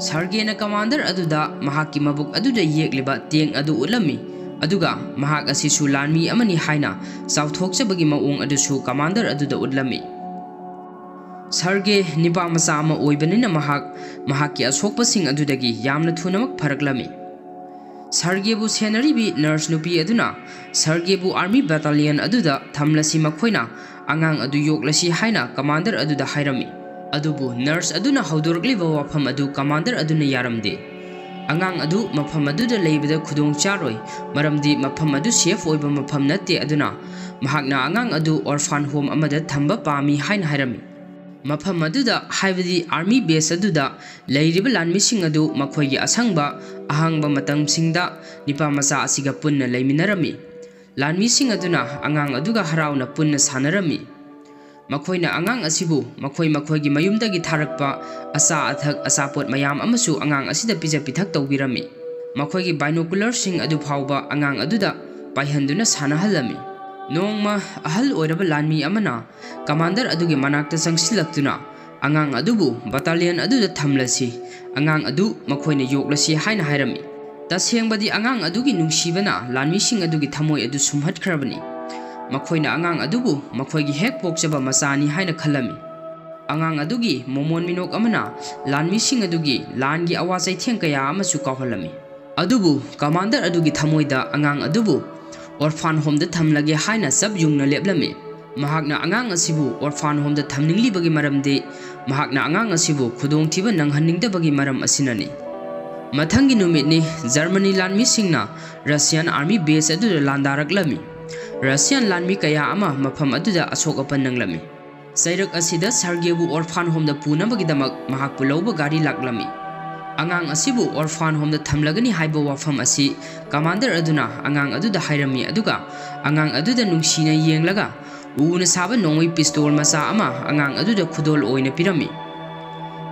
ꯁꯔꯒꯦꯅ ꯀꯃꯥꯟꯗꯔ ꯑꯗꯨꯗ ꯃꯍꯥꯛꯀꯤ ꯃꯕꯨꯛ ꯑꯗꯨꯗ ꯌꯦꯛꯂꯤꯕ ꯇꯦꯡ ꯑꯗꯨ ꯎꯠꯂꯝꯃꯤ, ꯑꯗꯨꯒ ꯃꯍꯥꯛ ꯑꯁꯤꯁꯨ ꯂꯥꯟꯃꯤ ꯑꯃꯅꯤ ꯍꯥꯏꯅ ꯆꯥꯎꯊꯣꯛꯆꯕꯒꯤ ꯃꯑꯣꯡ ꯑꯗꯨꯁꯨ ꯀꯃꯥꯟꯗꯔ ꯑꯗꯨꯗ ꯎꯠꯂꯝꯃꯤ꯫ ꯁꯔꯒꯦ ꯅꯤꯄꯥ ꯃꯆꯥ ꯑꯃ ꯑꯣꯏꯕꯅꯤꯅ ꯃꯍꯥꯛ ꯃꯍꯥꯛꯀꯤ ꯑꯁꯣꯛꯄꯁꯤꯡ ꯑꯗꯨꯗꯒꯤ ꯌꯥꯝꯅ ꯊꯨꯅꯃꯛ ꯐꯔꯛꯂꯝꯃꯤ꯫ ꯁꯔꯒꯦꯕꯨ ꯁꯦꯟꯅꯔꯤꯕꯤ ꯅꯔꯁ ꯅꯨꯄꯤ ꯑꯗꯨꯅ ꯁꯔꯒꯦꯕꯨ ꯑꯥꯔꯃꯤ ꯕꯦꯇꯥꯂꯤꯌꯟ ꯑꯗꯨꯗ ꯊꯝꯂꯁꯤ, ꯃꯈꯣꯏꯅ ꯑꯉꯥꯡ ꯑꯗꯨ ꯌꯣꯛꯂꯁꯤ ꯍꯥꯏꯅ ꯀꯃꯥꯟꯗꯔ ꯑꯗꯨꯗ ꯍꯥꯏꯔꯝꯃꯤ꯫ ꯑꯗꯨꯕꯨ ꯅꯔꯁ ꯑꯗꯨꯅ ꯍꯧꯗꯣꯔꯛꯂꯤꯕ ꯋꯥꯐꯝ ꯑꯗꯨ ꯀꯃꯥꯟꯗꯔ ꯑꯗꯨꯅ ꯌꯥꯔꯝꯗꯦ꯫ ꯑꯉꯥꯡ ꯑꯗꯨ ꯃꯐꯝ ꯑꯗꯨꯗ ꯂꯩꯕꯗ ꯈꯨꯗꯣꯡ ꯆꯥꯔꯣꯏ, ꯃꯔꯝꯗꯤ ꯃꯐꯝ ꯑꯗꯨ ꯁꯦꯐ ꯑꯣꯏꯕ ꯃꯐꯝ ꯅꯠꯇꯦ, ꯑꯗꯨꯅ ꯃꯍꯥꯛꯅ ꯑꯉꯥꯡ ꯑꯗꯨ ꯑꯣꯔꯐꯥꯟ ꯍꯣꯝ ꯑꯃꯗ ꯊꯝꯕ ꯄꯥꯝꯃꯤ ꯍꯥꯏꯅ ꯍꯥꯏꯔꯝꯃꯤ꯫ ꯃꯐꯝ ꯑꯗꯨꯗ, ꯍꯥꯏꯕꯗꯤ ꯑꯥꯔꯃꯤ ꯕꯦꯁ ꯑꯗꯨꯗ ꯂꯩꯔꯤꯕ ꯂꯥꯟꯃꯤꯁꯤꯡ ꯑꯗꯨ ꯃꯈꯣꯏꯒꯤ ꯑꯁꯪꯕ ꯑꯍꯥꯡꯕ ꯃꯇꯝꯁꯤꯡꯗ ꯅꯤꯄꯥ ꯃꯆꯥ ꯑꯁꯤꯒ ꯄꯨꯟꯅ ꯂꯩꯃꯤꯟꯅꯔꯝꯃꯤ꯫ ꯂꯥꯟꯃꯤꯁꯤꯡ ꯑꯗꯨꯅ ꯑꯉꯥꯡ ꯑꯗꯨꯒ ꯍꯔꯥꯎꯅ ꯄꯨꯟꯅ ꯁꯥꯟꯅꯔꯝꯃꯤ꯫ ꯃꯈꯣꯏꯅ ꯑꯉꯥꯡ ꯑꯁꯤꯕꯨ ꯃꯈꯣꯏ ꯃꯈꯣꯏꯒꯤ ꯃꯌꯨꯝꯗꯒꯤ ꯊꯥꯔꯛꯄ ꯑꯆꯥ ꯑꯊꯛ, ꯑꯆꯥꯄꯣꯠ ꯃꯌꯥꯝ ꯑꯃꯁꯨ ꯑꯉꯥꯡ ꯑꯁꯤꯗ ꯄꯤꯖ ꯄꯤꯊꯛ ꯇꯧꯕꯤꯔꯝꯃꯤ꯫ ꯃꯈꯣꯏꯒꯤ ꯕꯥꯏꯅꯣꯀꯨꯂꯔꯁꯤꯡ ꯑꯗꯨ ꯐꯥꯎꯕ ꯑꯉꯥꯡ ꯑꯗꯨꯗ ꯄꯥꯏꯍꯟꯗꯨꯅ ꯁꯥꯟꯅꯍꯜꯂꯝꯃꯤ꯫ ꯅꯣꯡꯃ ꯑꯍꯜ ꯑꯣꯏꯔꯕ ꯂꯥꯟꯃꯤ ꯑꯃꯅ ꯀꯃꯥꯟꯗꯔ ꯑꯗꯨꯒꯤ ꯃꯅꯥꯛꯇ ꯆꯪꯁꯤꯜꯂꯛꯇꯨꯅ ꯑꯉꯥꯡ ꯑꯗꯨꯕꯨ ꯕꯇꯥꯂꯤꯌꯟ ꯑꯗꯨꯗ ꯊꯝꯂꯁꯤ, ꯑꯉꯥꯡ ꯑꯗꯨ ꯃꯈꯣꯏꯅ ꯌꯣꯛꯂꯁꯤ ꯍꯥꯏꯅ ꯍꯥꯏꯔꯝꯃꯤ꯫ ꯇꯁꯦꯡꯕꯗꯤ ꯑꯉꯥꯡ ꯑꯗꯨꯒꯤ ꯅꯨꯡꯁꯤꯕꯅ ꯂꯥꯟꯃꯤꯁꯤꯡ ꯑꯗꯨꯒꯤ ꯊꯃꯣꯏ ꯑꯗꯨ ꯁꯨꯝꯍꯠꯈ꯭ꯔꯕꯅꯤ꯫ ꯃꯈꯣꯏꯅ ꯑꯉꯥꯡ ꯑꯗꯨꯕꯨ ꯃꯈꯣꯏꯒꯤ ꯍꯦꯛ ꯄꯣꯛꯆꯕ ꯃꯆꯥꯅꯤ ꯍꯥꯏꯅ ꯈꯜꯂꯝꯃꯤ꯫ ꯑꯉꯥꯡ ꯑꯗꯨꯒꯤ ꯃꯣꯃꯣꯟ ꯃꯤꯅꯣꯛ ꯑꯃꯅ ꯂꯥꯟꯃꯤꯁꯤꯡ ꯑꯗꯨꯒꯤ ꯂꯥꯟꯒꯤ ꯑꯋꯥ ꯆꯩꯊꯦꯡ ꯀꯌꯥ ꯑꯃꯁꯨ ꯀꯥꯎꯍꯜꯂꯝꯃꯤ꯫ ꯑꯗꯨꯕꯨ ꯀꯃꯥꯟꯗꯔ ꯑꯗꯨꯒꯤ ꯊꯃꯣꯏꯗ ꯑꯉꯥꯡ ꯑꯗꯨꯕꯨ ꯑꯣꯔꯐꯥꯟ ꯍꯣꯝꯗ ꯊꯝꯂꯒꯦ ꯍꯥꯏꯅ ꯆꯞ ꯌꯨꯡꯅ ꯂꯦꯞꯂꯝꯃꯤ꯫ ꯃꯍꯥꯛꯅ ꯑꯉꯥꯡ ꯑꯁꯤꯕꯨ ꯑꯣꯔꯐꯥꯟ ꯍꯣꯝꯗ ꯊꯝꯅꯤꯡꯂꯤꯕꯒꯤ ꯃꯔꯝꯗꯤ ꯃꯍꯥꯛꯅ ꯑꯉꯥꯡ ꯑꯁꯤꯕꯨ ꯈꯨꯗꯣꯡꯊꯤꯕ ꯅꯪꯍꯟꯅꯤꯡꯗꯕꯒꯤ ꯃꯔꯝ ꯑꯁꯤꯅꯅꯤ꯫ ꯃꯊꯪꯒꯤ ꯅꯨꯃꯤꯠꯅꯤ, ꯖꯔꯃꯅꯤ ꯂꯥꯟꯃꯤꯁꯤꯡꯅ ꯔꯁꯤꯌꯥꯟ ꯑꯥꯔꯃꯤ ꯕꯦꯁ ꯑꯗꯨꯗ ꯂꯥꯟꯗꯥꯔꯛꯂꯝꯃꯤ꯫ ꯔꯁꯤꯌꯥꯟ ꯂꯥꯟꯃꯤ ꯀꯌꯥ ꯑꯃ ꯃꯐꯝ ꯑꯗꯨꯗ ꯑꯁꯣꯛ ꯑꯄꯟ ꯅꯪꯂꯝꯃꯤ꯫ ꯆꯩꯔꯛ ꯑꯁꯤꯗ ꯁꯔꯒꯦꯕꯨ ꯑꯣꯔꯐꯥꯟ ꯍꯣꯝꯗ ꯄꯨꯅꯕꯒꯤꯗꯃꯛ ꯃꯍꯥꯛꯄꯨ ꯂꯧꯕ ꯒꯥꯔꯤ ꯂꯥꯛꯂꯝꯃꯤ꯫ ꯑꯉꯥꯡ ꯑꯁꯤꯕꯨ ꯑꯣꯔꯐꯥꯟ ꯍꯣꯝꯗ ꯊꯝꯂꯒꯅꯤ ꯍꯥꯏꯕ ꯋꯥꯐꯝ ꯑꯁꯤ ꯀꯃꯥꯟꯗꯔ ꯑꯗꯨꯅ ꯑꯉꯥꯡ ꯑꯗꯨꯗ ꯍꯥꯏꯔꯝꯃꯤ, ꯑꯗꯨꯒ ꯑꯉꯥꯡ ꯑꯗꯨꯗ ꯅꯨꯡꯁꯤꯅ ꯌꯦꯡꯂꯒ ꯎꯅ ꯁꯥꯕ ꯅꯣꯡꯃꯩ ꯄꯤꯁꯇꯣꯜ ꯃꯆꯥ ꯑꯃ ꯑꯉꯥꯡ ꯑꯗꯨꯗ ꯈꯨꯗꯣꯜ ꯑꯣꯏꯅ ꯄꯤꯔꯝꯃꯤ꯫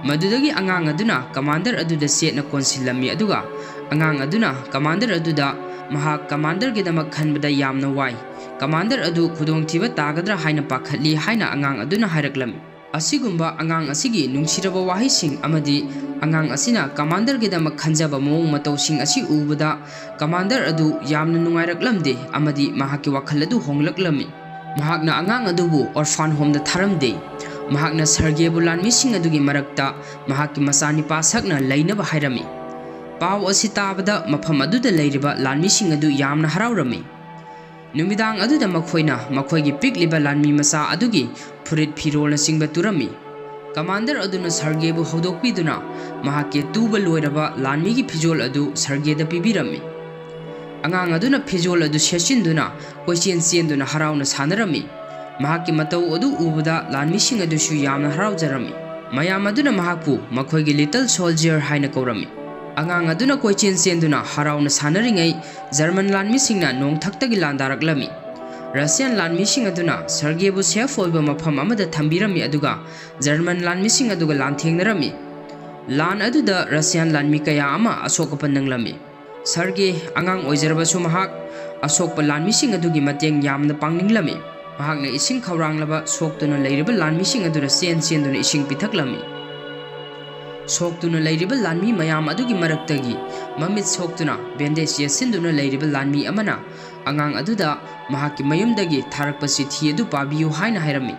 ꯃꯗꯨꯗꯒꯤ ꯑꯉꯥꯡ ꯑꯗꯨꯅ ꯀꯃꯥꯟꯗꯔ ꯑꯗꯨꯗ ꯆꯦꯠꯅ ꯀꯣꯟꯁꯤꯜꯂꯝꯃꯤ, ꯑꯗꯨꯒ ꯑꯉꯥꯡ ꯑꯗꯨꯅ ꯀꯃꯥꯟꯗꯔ ꯑꯗꯨꯗ ꯃꯍꯥꯛ ꯀꯃꯥꯟꯗꯔꯒꯤꯗꯃꯛ ꯈꯟꯕꯗ ꯌꯥꯝꯅ ꯋꯥꯏ, ꯀꯃꯥꯟꯗꯔ ꯑꯗꯨ ꯈꯨꯗꯣꯡꯊꯤꯕ ꯇꯥꯒꯗ꯭ꯔꯥ ꯍꯥꯏꯅ ꯄꯥꯈꯠꯂꯤ ꯍꯥꯏꯅ ꯑꯉꯥꯡ ꯑꯗꯨꯅ ꯍꯥꯏꯔꯛꯂꯝꯃꯤ꯫ ꯑꯁꯤꯒꯨꯝꯕ ꯑꯉꯥꯡ ꯑꯁꯤꯒꯤ ꯅꯨꯡꯁꯤꯔꯕ ꯋꯥꯍꯩꯁꯤꯡ ꯑꯃꯗꯤ ꯑꯉꯥꯡ ꯑꯁꯤꯅ ꯀꯃꯥꯟꯗꯔꯒꯤꯗꯃꯛ ꯈꯟꯖꯕ ꯃꯑꯣꯡ ꯃꯇꯧꯁꯤꯡ ꯑꯁꯤ ꯎꯕꯗ ꯀꯃꯥꯟꯗꯔ ꯑꯗꯨ ꯌꯥꯝꯅ ꯅꯨꯡꯉꯥꯏꯔꯛꯂꯝꯗꯦ ꯑꯃꯗꯤ ꯃꯍꯥꯛꯀꯤ ꯋꯥꯈꯜ ꯑꯗꯨ ꯍꯣꯡꯂꯛꯂꯝꯃꯤ꯫ ꯃꯍꯥꯛꯅ ꯑꯉꯥꯡ ꯑꯗꯨꯕꯨ ꯑꯣꯔꯐꯥꯟ ꯍꯣꯝꯗ ꯊꯥꯔꯝꯗꯦ꯫ ꯃꯍꯥꯛꯅ ꯁꯔꯒꯦꯕꯨ ꯂꯥꯟꯃꯤꯁꯤꯡ ꯑꯗꯨꯒꯤ ꯃꯔꯛꯇ ꯃꯍꯥꯛꯀꯤ ꯃꯆꯥꯅꯤꯄꯥ ꯁꯛꯅ ꯂꯩꯅꯕ ꯍꯥꯏꯔꯝꯃꯤ꯫ ꯄꯥꯎ ꯑꯁꯤ ꯇꯥꯕꯗ ꯃꯐꯝ ꯑꯗꯨꯗ ꯂꯩꯔꯤꯕ ꯂꯥꯟꯃꯤꯁꯤꯡ ꯑꯗꯨ ꯌꯥꯝꯅ ꯍꯔꯥꯎꯔꯝꯃꯤ꯫ ꯅꯨꯃꯤꯗꯥꯡ ꯑꯗꯨꯗ ꯃꯈꯣꯏꯅ ꯃꯈꯣꯏꯒꯤ ꯄꯤꯛꯂꯤꯕ ꯂꯥꯟꯃꯤ ꯃꯆꯥ ꯑꯗꯨꯒꯤ ꯐꯨꯔꯤꯠ ꯐꯤꯔꯣꯜꯅꯆꯤꯡꯕ ꯇꯨꯔꯝꯃꯤ꯫ ꯀꯃꯥꯟꯗꯔ ꯑꯗꯨꯅ ꯁꯔꯒꯦꯕꯨ ꯍꯧꯗꯣꯛꯄꯤꯗꯨꯅ ꯃꯍꯥꯛꯀꯤ ꯇꯨꯕ ꯂꯣꯏꯔꯕ ꯂꯥꯟꯃꯤꯒꯤ ꯐꯤꯖꯣꯜ ꯑꯗꯨ ꯁꯔꯒꯦꯗ ꯄꯤꯕꯤꯔꯝꯃꯤ꯫ ꯑꯉꯥꯡ ꯑꯗꯨꯅ ꯐꯤꯖꯣꯜ ꯑꯗꯨ ꯁꯦꯠꯆꯤꯟꯗꯨꯅ ꯀꯣꯏꯆꯦꯟ ꯆꯦꯟꯗꯨꯅ ꯍꯔꯥꯎꯅ ꯁꯥꯟꯅꯔꯝꯃꯤ꯫ ꯃꯍꯥꯛꯀꯤ ꯃꯇꯧ ꯑꯗꯨ ꯎꯕꯗ ꯂꯥꯟꯃꯤꯁꯤꯡ ꯑꯗꯨꯁꯨ ꯌꯥꯝꯅ ꯍꯔꯥꯎꯖꯔꯝꯃꯤ꯫ ꯃꯌꯥꯝ ꯑꯗꯨꯅ ꯃꯍꯥꯛꯄꯨ ꯃꯈꯣꯏꯒꯤ Little Soldier ꯍꯥꯏꯅ ꯀꯧꯔꯝꯃꯤ꯫ ꯑꯉꯥꯡ ꯑꯗꯨꯅ ꯀꯣꯏꯆꯦꯟ ꯆꯦꯟꯗꯨꯅ ꯍꯔꯥꯎꯅ ꯁꯥꯟꯅꯔꯤꯉꯩ, ꯖꯔꯃꯟ ꯂꯥꯟꯃꯤꯁꯤꯡꯅ ꯅꯣꯡꯊꯛꯇꯒꯤ ꯂꯥꯟꯗꯥꯔꯛꯂꯝꯃꯤ꯫ ꯔꯁꯤꯌꯥꯟ ꯂꯥꯟꯃꯤꯁꯤꯡ ꯑꯗꯨꯅ ꯁꯔꯒꯦꯕꯨ safe ꯑꯣꯏꯕ ꯃꯐꯝ ꯑꯃꯗ ꯊꯝꯕꯤꯔꯝꯃꯤ, ꯑꯗꯨꯒ ꯖꯔꯃꯟ ꯂꯥꯟꯃꯤꯁꯤꯡ ꯑꯗꯨꯒ ꯂꯥꯟꯊꯦꯡꯅꯔꯝꯃꯤ꯫ ꯂꯥꯟ ꯑꯗꯨꯗ ꯔꯁꯤꯌꯥꯟ ꯂꯥꯟꯃꯤ ꯀꯌꯥ ꯑꯃ ꯑꯁꯣꯛ ꯑꯄꯟ ꯅꯪꯂꯝꯃꯤ꯫ ꯁꯔꯒꯦ ꯑꯉꯥꯡ ꯑꯣꯏꯖꯔꯕꯁꯨ ꯃꯍꯥꯛ ꯑꯁꯣꯛꯄ ꯂꯥꯟꯃꯤꯁꯤꯡ ꯑꯗꯨꯒꯤ ꯃꯇꯦꯡ ꯌꯥꯝꯅ ꯄꯥꯡꯅꯤꯡꯂꯝꯃꯤ꯫ ꯃꯍꯥꯛꯅ ꯏꯁꯤꯡ ꯈꯧꯔꯥꯡꯂꯕ ꯁꯣꯛꯇꯨꯅ ꯂꯩꯔꯤꯕ ꯂꯥꯟꯃꯤꯁꯤꯡ ꯑꯗꯨꯗ ꯆꯦꯟ ꯆꯦꯟꯗꯨꯅ ꯏꯁꯤꯡ ꯄꯤꯊꯛꯂꯝꯃꯤ꯫ ꯁꯣꯛꯇꯨꯅ ꯂꯩꯔꯤꯕ ꯂꯥꯟꯃꯤ ꯃꯌꯥꯝ ꯑꯗꯨꯒꯤ ꯃꯔꯛꯇꯒꯤ ꯃꯃꯤꯠ ꯁꯣꯛꯇꯨꯅ bandage ꯌꯦꯠꯁꯤꯟꯗꯨꯅ ꯂꯩꯔꯤꯕ ꯂꯥꯟꯃꯤ ꯑꯃꯅ ꯑꯉꯥꯡ ꯑꯗꯨꯗ ꯃꯍꯥꯛꯀꯤ ꯃꯌꯨꯝꯗꯒꯤ ꯊꯥꯔꯛꯄ ꯆꯤꯊꯤ ꯑꯗꯨ ꯄꯥꯕꯤꯌꯨ ꯍꯥꯏꯅ ꯍꯥꯏꯔꯝꯃꯤ꯫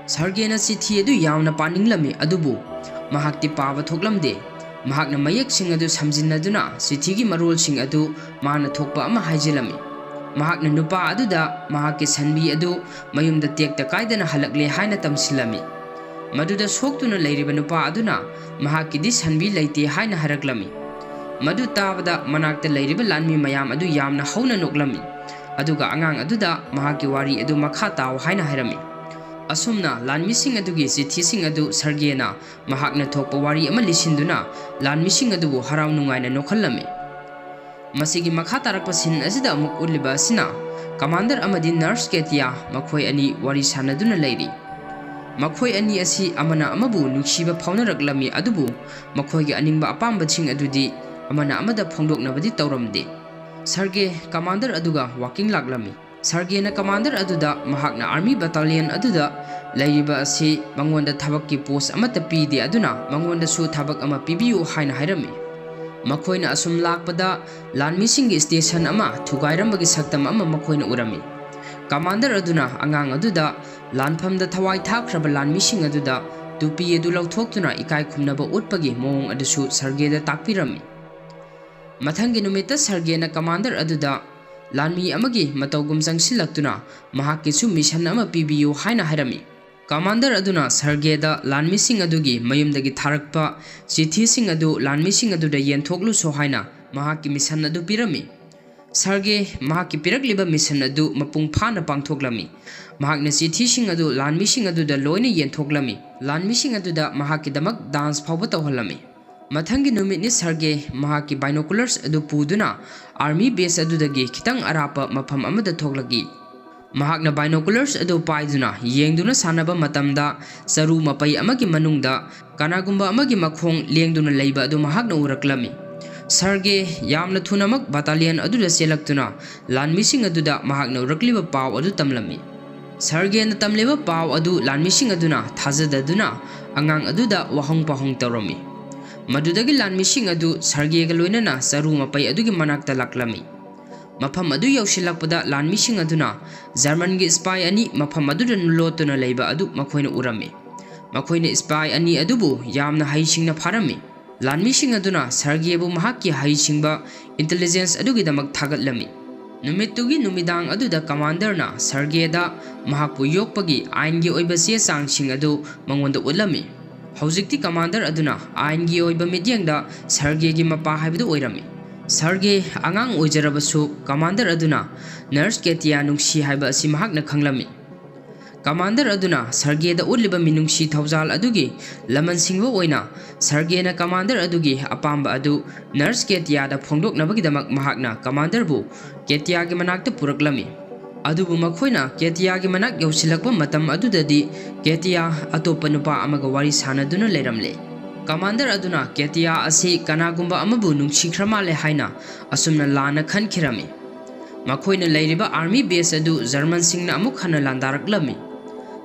ꯁꯔꯒꯦꯅ ꯆꯤꯊꯤ ꯑꯗꯨ ꯌꯥꯝꯅ ꯄꯥꯅꯤꯡꯂꯝꯃꯤ, ꯑꯗꯨꯕꯨ ꯃꯍꯥꯛꯇꯤ ꯄꯥꯕ ꯊꯣꯛꯂꯝꯗꯦ꯫ ꯃꯍꯥꯛꯅ ꯃꯌꯦꯛꯁꯤꯡ ꯑꯗꯨ ꯁꯝꯖꯤꯟꯅꯗꯨꯅ ꯆꯤꯊꯤꯒꯤ ꯃꯔꯣꯜꯁꯤꯡ ꯑꯗꯨ ꯃꯥꯅ ꯊꯣꯛꯄ ꯑꯃ ꯍꯥꯏꯖꯤꯜꯂꯝꯃꯤ꯫ ꯃꯍꯥꯛꯅ ꯅꯨꯄꯥ ꯑꯗꯨꯗ ꯃꯍꯥꯛꯀꯤ ꯁꯟꯕꯤ ꯑꯗꯨ ꯃꯌꯨꯝꯗ ꯇꯦꯛꯇ ꯀꯥꯏꯗꯅ ꯍꯜꯂꯛꯂꯦ ꯍꯥꯏꯅ ꯇꯝꯁꯤꯜꯂꯝꯃꯤ꯫ ꯃꯗꯨꯗ ꯁꯣꯛꯇꯨꯅ ꯂꯩꯔꯤꯕ ꯅꯨꯄꯥ ꯑꯗꯨꯅ ꯃꯍꯥꯛꯀꯤꯗꯤ ꯁꯟꯕꯤ ꯂꯩꯇꯦ ꯍꯥꯏꯅ ꯍꯥꯏꯔꯛꯂꯝꯃꯤ꯫ ꯃꯗꯨ ꯇꯥꯕꯗ ꯃꯅꯥꯛꯇ ꯂꯩꯔꯤꯕ ꯂꯥꯟꯃꯤ ꯃꯌꯥꯝ ꯑꯗꯨ ꯌꯥꯝꯅ ꯍꯧꯅ ꯅꯣꯛꯂꯝꯃꯤ꯫ ꯑꯗꯨꯒ ꯑꯉꯥꯡ ꯑꯗꯨꯗ ꯃꯍꯥꯛꯀꯤ ꯋꯥꯔꯤ ꯑꯗꯨ ꯃꯈꯥ ꯇꯥꯎ ꯍꯥꯏꯅ ꯍꯥꯏꯔꯝꯃꯤ꯫ ꯑꯁꯨꯝꯅ ꯂꯥꯟꯃꯤꯁꯤꯡ ꯑꯗꯨꯒꯤ ꯆꯤꯊꯤꯁꯤꯡ ꯑꯗꯨ ꯁꯔꯒꯦꯅ ꯃꯍꯥꯛꯅ ꯊꯣꯛꯄ ꯋꯥꯔꯤ ꯑꯃ ꯂꯤꯁꯤꯟꯗꯨꯅ ꯂꯥꯟꯃꯤꯁꯤꯡ ꯑꯗꯨꯕꯨ ꯍꯔꯥꯎ ꯅꯨꯡꯉꯥꯏꯅ ꯅꯣꯛꯍꯜꯂꯝꯃꯤ꯫ ꯃꯁꯤꯒꯤ ꯃꯈꯥ ꯇꯥꯔꯛꯄ scene ꯑꯁꯤꯗ ꯑꯃꯨꯛ ꯎꯠꯂꯤꯕ ꯑꯁꯤꯅ ꯀꯃꯥꯟꯗꯔ ꯑꯃꯗꯤ ꯅꯔꯁ ꯀꯦꯇꯤꯌꯥ ꯃꯈꯣꯏ ꯑꯅꯤ ꯋꯥꯔꯤ ꯁꯥꯟꯅꯗꯨꯅ ꯂꯩꯔꯤ꯫ ꯃꯈꯣꯏ ꯑꯅꯤ ꯑꯁꯤ ꯑꯃꯅ ꯑꯃꯕꯨ ꯅꯨꯡꯁꯤꯕ ꯐꯥꯎꯅꯔꯛꯂꯝꯃꯤ, ꯑꯗꯨꯕꯨ ꯃꯈꯣꯏꯒꯤ ꯑꯅꯤꯡꯕ ꯑꯄꯥꯝꯕꯁꯤꯡ ꯑꯗꯨꯗꯤ ꯑꯃꯅ ꯑꯃꯗ ꯐꯣꯡꯗꯣꯛꯅꯕꯗꯤ ꯇꯧꯔꯝꯗꯦ꯫ ꯁꯔꯒꯦ ꯀꯃꯥꯟꯗꯔ ꯑꯗꯨꯒ walking ꯂꯥꯛꯂꯝꯃꯤ꯫ ꯁꯔꯒꯦꯅ ꯀꯃꯥꯟꯗꯔ ꯑꯗꯨꯗ ꯃꯍꯥꯛꯅ army battalion ꯑꯗꯨꯗ ꯂꯩꯔꯤꯕ ꯑꯁꯤ ꯃꯉꯣꯟꯗ ꯊꯕꯛꯀꯤ post ꯑꯃꯠꯇ ꯄꯤꯗꯦ, ꯑꯗꯨꯅ ꯃꯉꯣꯟꯗꯁꯨ ꯊꯕꯛ ꯑꯃ ꯄꯤꯕꯤꯌꯨ ꯍꯥꯏꯅ ꯍꯥꯏꯔꯝꯃꯤ꯫ ꯃꯈꯣꯏꯅ ꯑꯁꯨꯝ ꯂꯥꯛꯄꯗ ꯂꯥꯟꯃꯤꯁꯤꯡꯒꯤ station ꯑꯃ ꯊꯨꯒꯥꯏꯔꯝꯕꯒꯤ ꯁꯛꯇꯝ ꯑꯃ ꯃꯈꯣꯏꯅ ꯎꯔꯝꯃꯤ꯫ ꯀꯃꯥꯟꯗꯔ ꯑꯗꯨꯅ ꯑꯉꯥꯡ ꯑꯗꯨꯗ ꯂꯥꯟꯐꯝꯗ ꯊꯋꯥꯏ ꯊꯥꯈ꯭ꯔꯕ ꯂꯥꯟꯃꯤꯁꯤꯡ ꯑꯗꯨꯗ ꯇꯨꯄꯤ ꯑꯗꯨ ꯂꯧꯊꯣꯛꯇꯨꯅ ꯏꯀꯥꯏ ꯈꯨꯝꯅꯕ ꯎꯠꯄꯒꯤ ꯃꯑꯣꯡ ꯑꯗꯨꯁꯨ ꯁꯔꯒꯦꯗ ꯇꯥꯛꯄꯤꯔꯝꯃꯤ꯫ ꯃꯊꯪꯒꯤ ꯅꯨꯃꯤꯠꯇ ꯁꯔꯒꯦꯅ ꯀꯃꯥꯟꯗꯔ ꯑꯗꯨꯗ ꯂꯥꯟꯃꯤ ꯑꯃꯒꯤ ꯃꯇꯧꯒꯨꯝ ꯆꯪꯁꯤꯜꯂꯛꯇꯨꯅ ꯃꯍꯥꯛꯀꯤꯁꯨ ꯃꯤꯁꯟ ꯑꯃ ꯄꯤꯕꯤꯌꯨ ꯍꯥꯏꯅ ꯍꯥꯏꯔꯝꯃꯤ꯫ ꯀꯃꯥꯟꯗꯔ ꯑꯗꯨꯅ ꯁꯔꯒꯦꯗ ꯂꯥꯟꯃꯤꯁꯤꯡ ꯑꯗꯨꯒꯤ ꯃꯌꯨꯝꯗꯒꯤ ꯊꯥꯔꯛꯄ ꯆꯤꯊꯤꯁꯤꯡ ꯑꯗꯨ ꯂꯥꯟꯃꯤꯁꯤꯡ ꯑꯗꯨꯗ ꯌꯦꯟꯊꯣꯛꯂꯨꯁꯣ ꯍꯥꯏꯅ ꯃꯍꯥꯛꯀꯤ ꯃꯤꯁꯟ ꯑꯗꯨ ꯄꯤꯔꯝꯃꯤ꯫ ꯁꯔꯒꯦ ꯃꯍꯥꯛꯀꯤ ꯄꯤꯔꯛꯂꯤꯕ ꯃꯤꯁꯟ ꯑꯗꯨ ꯃꯄꯨꯡ ꯐꯥꯅ ꯄꯥꯡꯊꯣꯛꯂꯝꯃꯤ꯫ ꯃꯍꯥꯛꯅ ꯆꯤꯊꯤꯁꯤꯡ ꯑꯗꯨ ꯂꯥꯟꯃꯤꯁꯤꯡ ꯑꯗꯨꯗ ꯂꯣꯏꯅ ꯌꯦꯟꯊꯣꯛꯂꯝꯃꯤ꯫ ꯂꯥꯟꯃꯤꯁꯤꯡ ꯑꯗꯨꯗ ꯃꯍꯥꯛꯀꯤꯗꯃꯛ ꯗꯥꯟꯁ ꯐꯥꯎꯕ ꯇꯧꯍꯜꯂꯝꯃꯤ꯫ ꯃꯊꯪꯒꯤ ꯅꯨꯃꯤꯠꯅꯤ ꯁꯔꯒꯦ ꯃꯍꯥꯛꯀꯤ binoculars ꯑꯗꯨ ꯄꯨꯗꯨꯅ army base ꯑꯗꯨꯗꯒꯤ ꯈꯤꯇꯪ ꯑꯔꯥꯞꯄ ꯃꯐꯝ ꯑꯃꯗ ꯊꯣꯛꯂꯛꯏ꯫ ꯃꯍꯥꯛꯅ binoculars ꯑꯗꯨ ꯄꯥꯏꯗꯨꯅ ꯌꯦꯡꯗꯨꯅ ꯁꯥꯟꯅꯕ ꯃꯇꯝꯗ ꯆꯔꯨ ꯃꯄꯩ ꯑꯃꯒꯤ ꯃꯅꯨꯡꯗ ꯀꯅꯥꯒꯨꯝꯕ ꯑꯃꯒꯤ ꯃꯈꯣꯡ ꯂꯦꯡꯗꯨꯅ ꯂꯩꯕ ꯑꯗꯨ ꯃꯍꯥꯛꯅ ꯎꯔꯛꯂꯝꯃꯤ꯫ ꯁꯔꯒꯦ ꯌꯥꯝꯅ ꯊꯨꯅꯃꯛ battalion ꯑꯗꯨꯗ ꯆꯦꯜꯂꯛꯇꯨꯅ ꯂꯥꯟꯃꯤꯁꯤꯡ ꯑꯗꯨꯗ ꯃꯍꯥꯛꯅ ꯎꯔꯛꯂꯤꯕ ꯄꯥꯎ ꯑꯗꯨ ꯇꯝꯂꯝꯃꯤ꯫ ꯁꯔꯒꯦꯅ ꯇꯝꯂꯤꯕ ꯄꯥꯎ ꯑꯗꯨ ꯂꯥꯟꯃꯤꯁꯤꯡ ꯑꯗꯨꯅ ꯊꯥꯖꯗꯗꯨꯅ ꯑꯉꯥꯡ ꯑꯗꯨꯗ ꯋꯥꯍꯪ ꯄꯥꯎꯍꯪ ꯇꯧꯔꯝꯃꯤ꯫ ꯃꯗꯨꯗꯒꯤ ꯂꯥꯟꯃꯤꯁꯤꯡ ꯑꯗꯨ ꯁꯔꯒꯦꯒ ꯂꯣꯏꯅꯅ ꯆꯔꯨ ꯃꯄꯩ ꯑꯗꯨꯒꯤ ꯃꯅꯥꯛꯇ ꯂꯥꯛꯂꯝꯃꯤ꯫ ꯃꯐꯝ ꯑꯗꯨ ꯌꯧꯁꯤꯜꯂꯛꯄꯗ ꯂꯥꯟꯃꯤꯁꯤꯡ ꯑꯗꯨꯅ ꯖꯔꯃꯟꯒꯤ spy ꯑꯅꯤ ꯃꯐꯝ ꯑꯗꯨꯗ ꯂꯣꯠꯇꯨꯅ ꯂꯩꯕ ꯑꯗꯨ ꯃꯈꯣꯏꯅ ꯎꯔꯝꯃꯤ꯫ ꯃꯈꯣꯏꯅ spy ꯑꯅꯤ ꯑꯗꯨꯕꯨ ꯌꯥꯝꯅ ꯍꯩꯁꯤꯡꯅ ꯐꯥꯔꯝꯃꯤ꯫ ꯂꯥꯟꯃꯤꯁꯤꯡ ꯑꯗꯨꯅ ꯁꯔꯒꯦꯕꯨ ꯃꯍꯥꯛꯀꯤ ꯍꯩꯁꯤꯡꯕ intelligence ꯑꯗꯨꯒꯤꯗꯃꯛ ꯊꯥꯒꯠꯂꯝꯃꯤ꯫ ꯅꯨꯃꯤꯠꯇꯨꯒꯤ ꯅꯨꯃꯤꯗꯥꯡ ꯑꯗꯨꯗ ꯀꯃꯥꯟꯗꯔꯅ ꯁꯔꯒꯦꯗ ꯃꯍꯥꯛꯄꯨ ꯌꯣꯛꯄꯒꯤ ꯑꯥꯏꯟꯒꯤ ꯑꯣꯏꯕ ꯆꯦ ꯆꯥꯡꯁꯤꯡ ꯑꯗꯨ ꯃꯉꯣꯟꯗ ꯎꯠꯂꯝꯃꯤ꯫ ꯍꯧꯖꯤꯛꯇꯤ ꯀꯃꯥꯟꯗꯔ ꯑꯗꯨꯅ ꯑꯥꯏꯟꯒꯤ ꯑꯣꯏꯕ ꯃꯤꯠꯌꯦꯡꯗ ꯁꯔꯒꯦꯒꯤ ꯃꯄꯥ ꯍꯥꯏꯕꯗꯨ ꯑꯣꯏꯔꯝꯃꯤ꯫ ꯁꯔꯒꯦ ꯑꯉꯥꯡ ꯑꯣꯏꯖꯔꯕꯁꯨ ꯀꯃꯥꯟꯗꯔ ꯑꯗꯨꯅ ꯅꯔꯁ ꯀꯦꯇꯤꯌꯥ ꯅꯨꯡꯁꯤ ꯍꯥꯏꯕ ꯑꯁꯤ ꯃꯍꯥꯛꯅ ꯈꯪꯂꯝꯃꯤ꯫ ꯀꯃꯥꯟꯗꯔ ꯑꯗꯨꯅ ꯁꯔꯒꯦꯗ ꯎꯠꯂꯤꯕ ꯃꯤꯅꯨꯡꯁꯤ ꯊꯧꯖꯥꯜ ꯑꯗꯨꯒꯤ ꯂꯃꯟ ꯁꯤꯡꯕ ꯑꯣꯏꯅ ꯁꯔꯒꯦꯅ ꯀꯃꯥꯟꯗꯔ ꯑꯗꯨꯒꯤ ꯑꯄꯥꯝꯕ ꯑꯗꯨ ꯅꯔꯁ ꯀꯦꯇꯤꯌꯥꯗ ꯐꯣꯡꯗꯣꯛꯅꯕꯒꯤꯗꯃꯛ ꯃꯍꯥꯛꯅ ꯀꯃꯥꯟꯗꯔꯕꯨ ꯀꯦꯇꯤꯌꯥꯒꯤ ꯃꯅꯥꯛꯇ ꯄꯨꯔꯛꯂꯝꯃꯤ꯫ ꯑꯗꯨꯕꯨ ꯃꯈꯣꯏꯅ ꯀꯦꯇꯤꯌꯥꯒꯤ ꯃꯅꯥꯛ ꯌꯧꯁꯤꯜꯂꯛꯄ ꯃꯇꯝ ꯑꯗꯨꯗꯗꯤ ꯀꯦꯇꯤꯌꯥ ꯑꯇꯣꯞꯄ ꯅꯨꯄꯥ ꯑꯃꯒ ꯋꯥꯔꯤ ꯁꯥꯅꯗꯨꯅ ꯂꯩꯔꯝꯂꯦ꯫ ꯀꯃꯥꯟꯗꯔ ꯑꯗꯨꯅ ꯀꯦꯇꯤꯌꯥ ꯑꯁꯤ ꯀꯅꯥꯒꯨꯝꯕ ꯑꯃꯕꯨ ꯅꯨꯡꯁꯤꯈ꯭ꯔ ꯃꯥꯜꯂꯦ ꯍꯥꯏꯅ ꯑꯁꯨꯝꯅ ꯂꯥꯟꯅ ꯈꯟꯈꯤꯔꯝꯃꯤ꯫ ꯃꯈꯣꯏꯅ ꯂꯩꯔꯤꯕ army base ꯑꯗꯨ ꯖꯔꯃꯟꯁꯤꯡꯅ ꯑꯃꯨꯛ ꯍꯟꯅ ꯂꯥꯟꯗꯥꯔꯛꯂꯝꯃꯤ꯫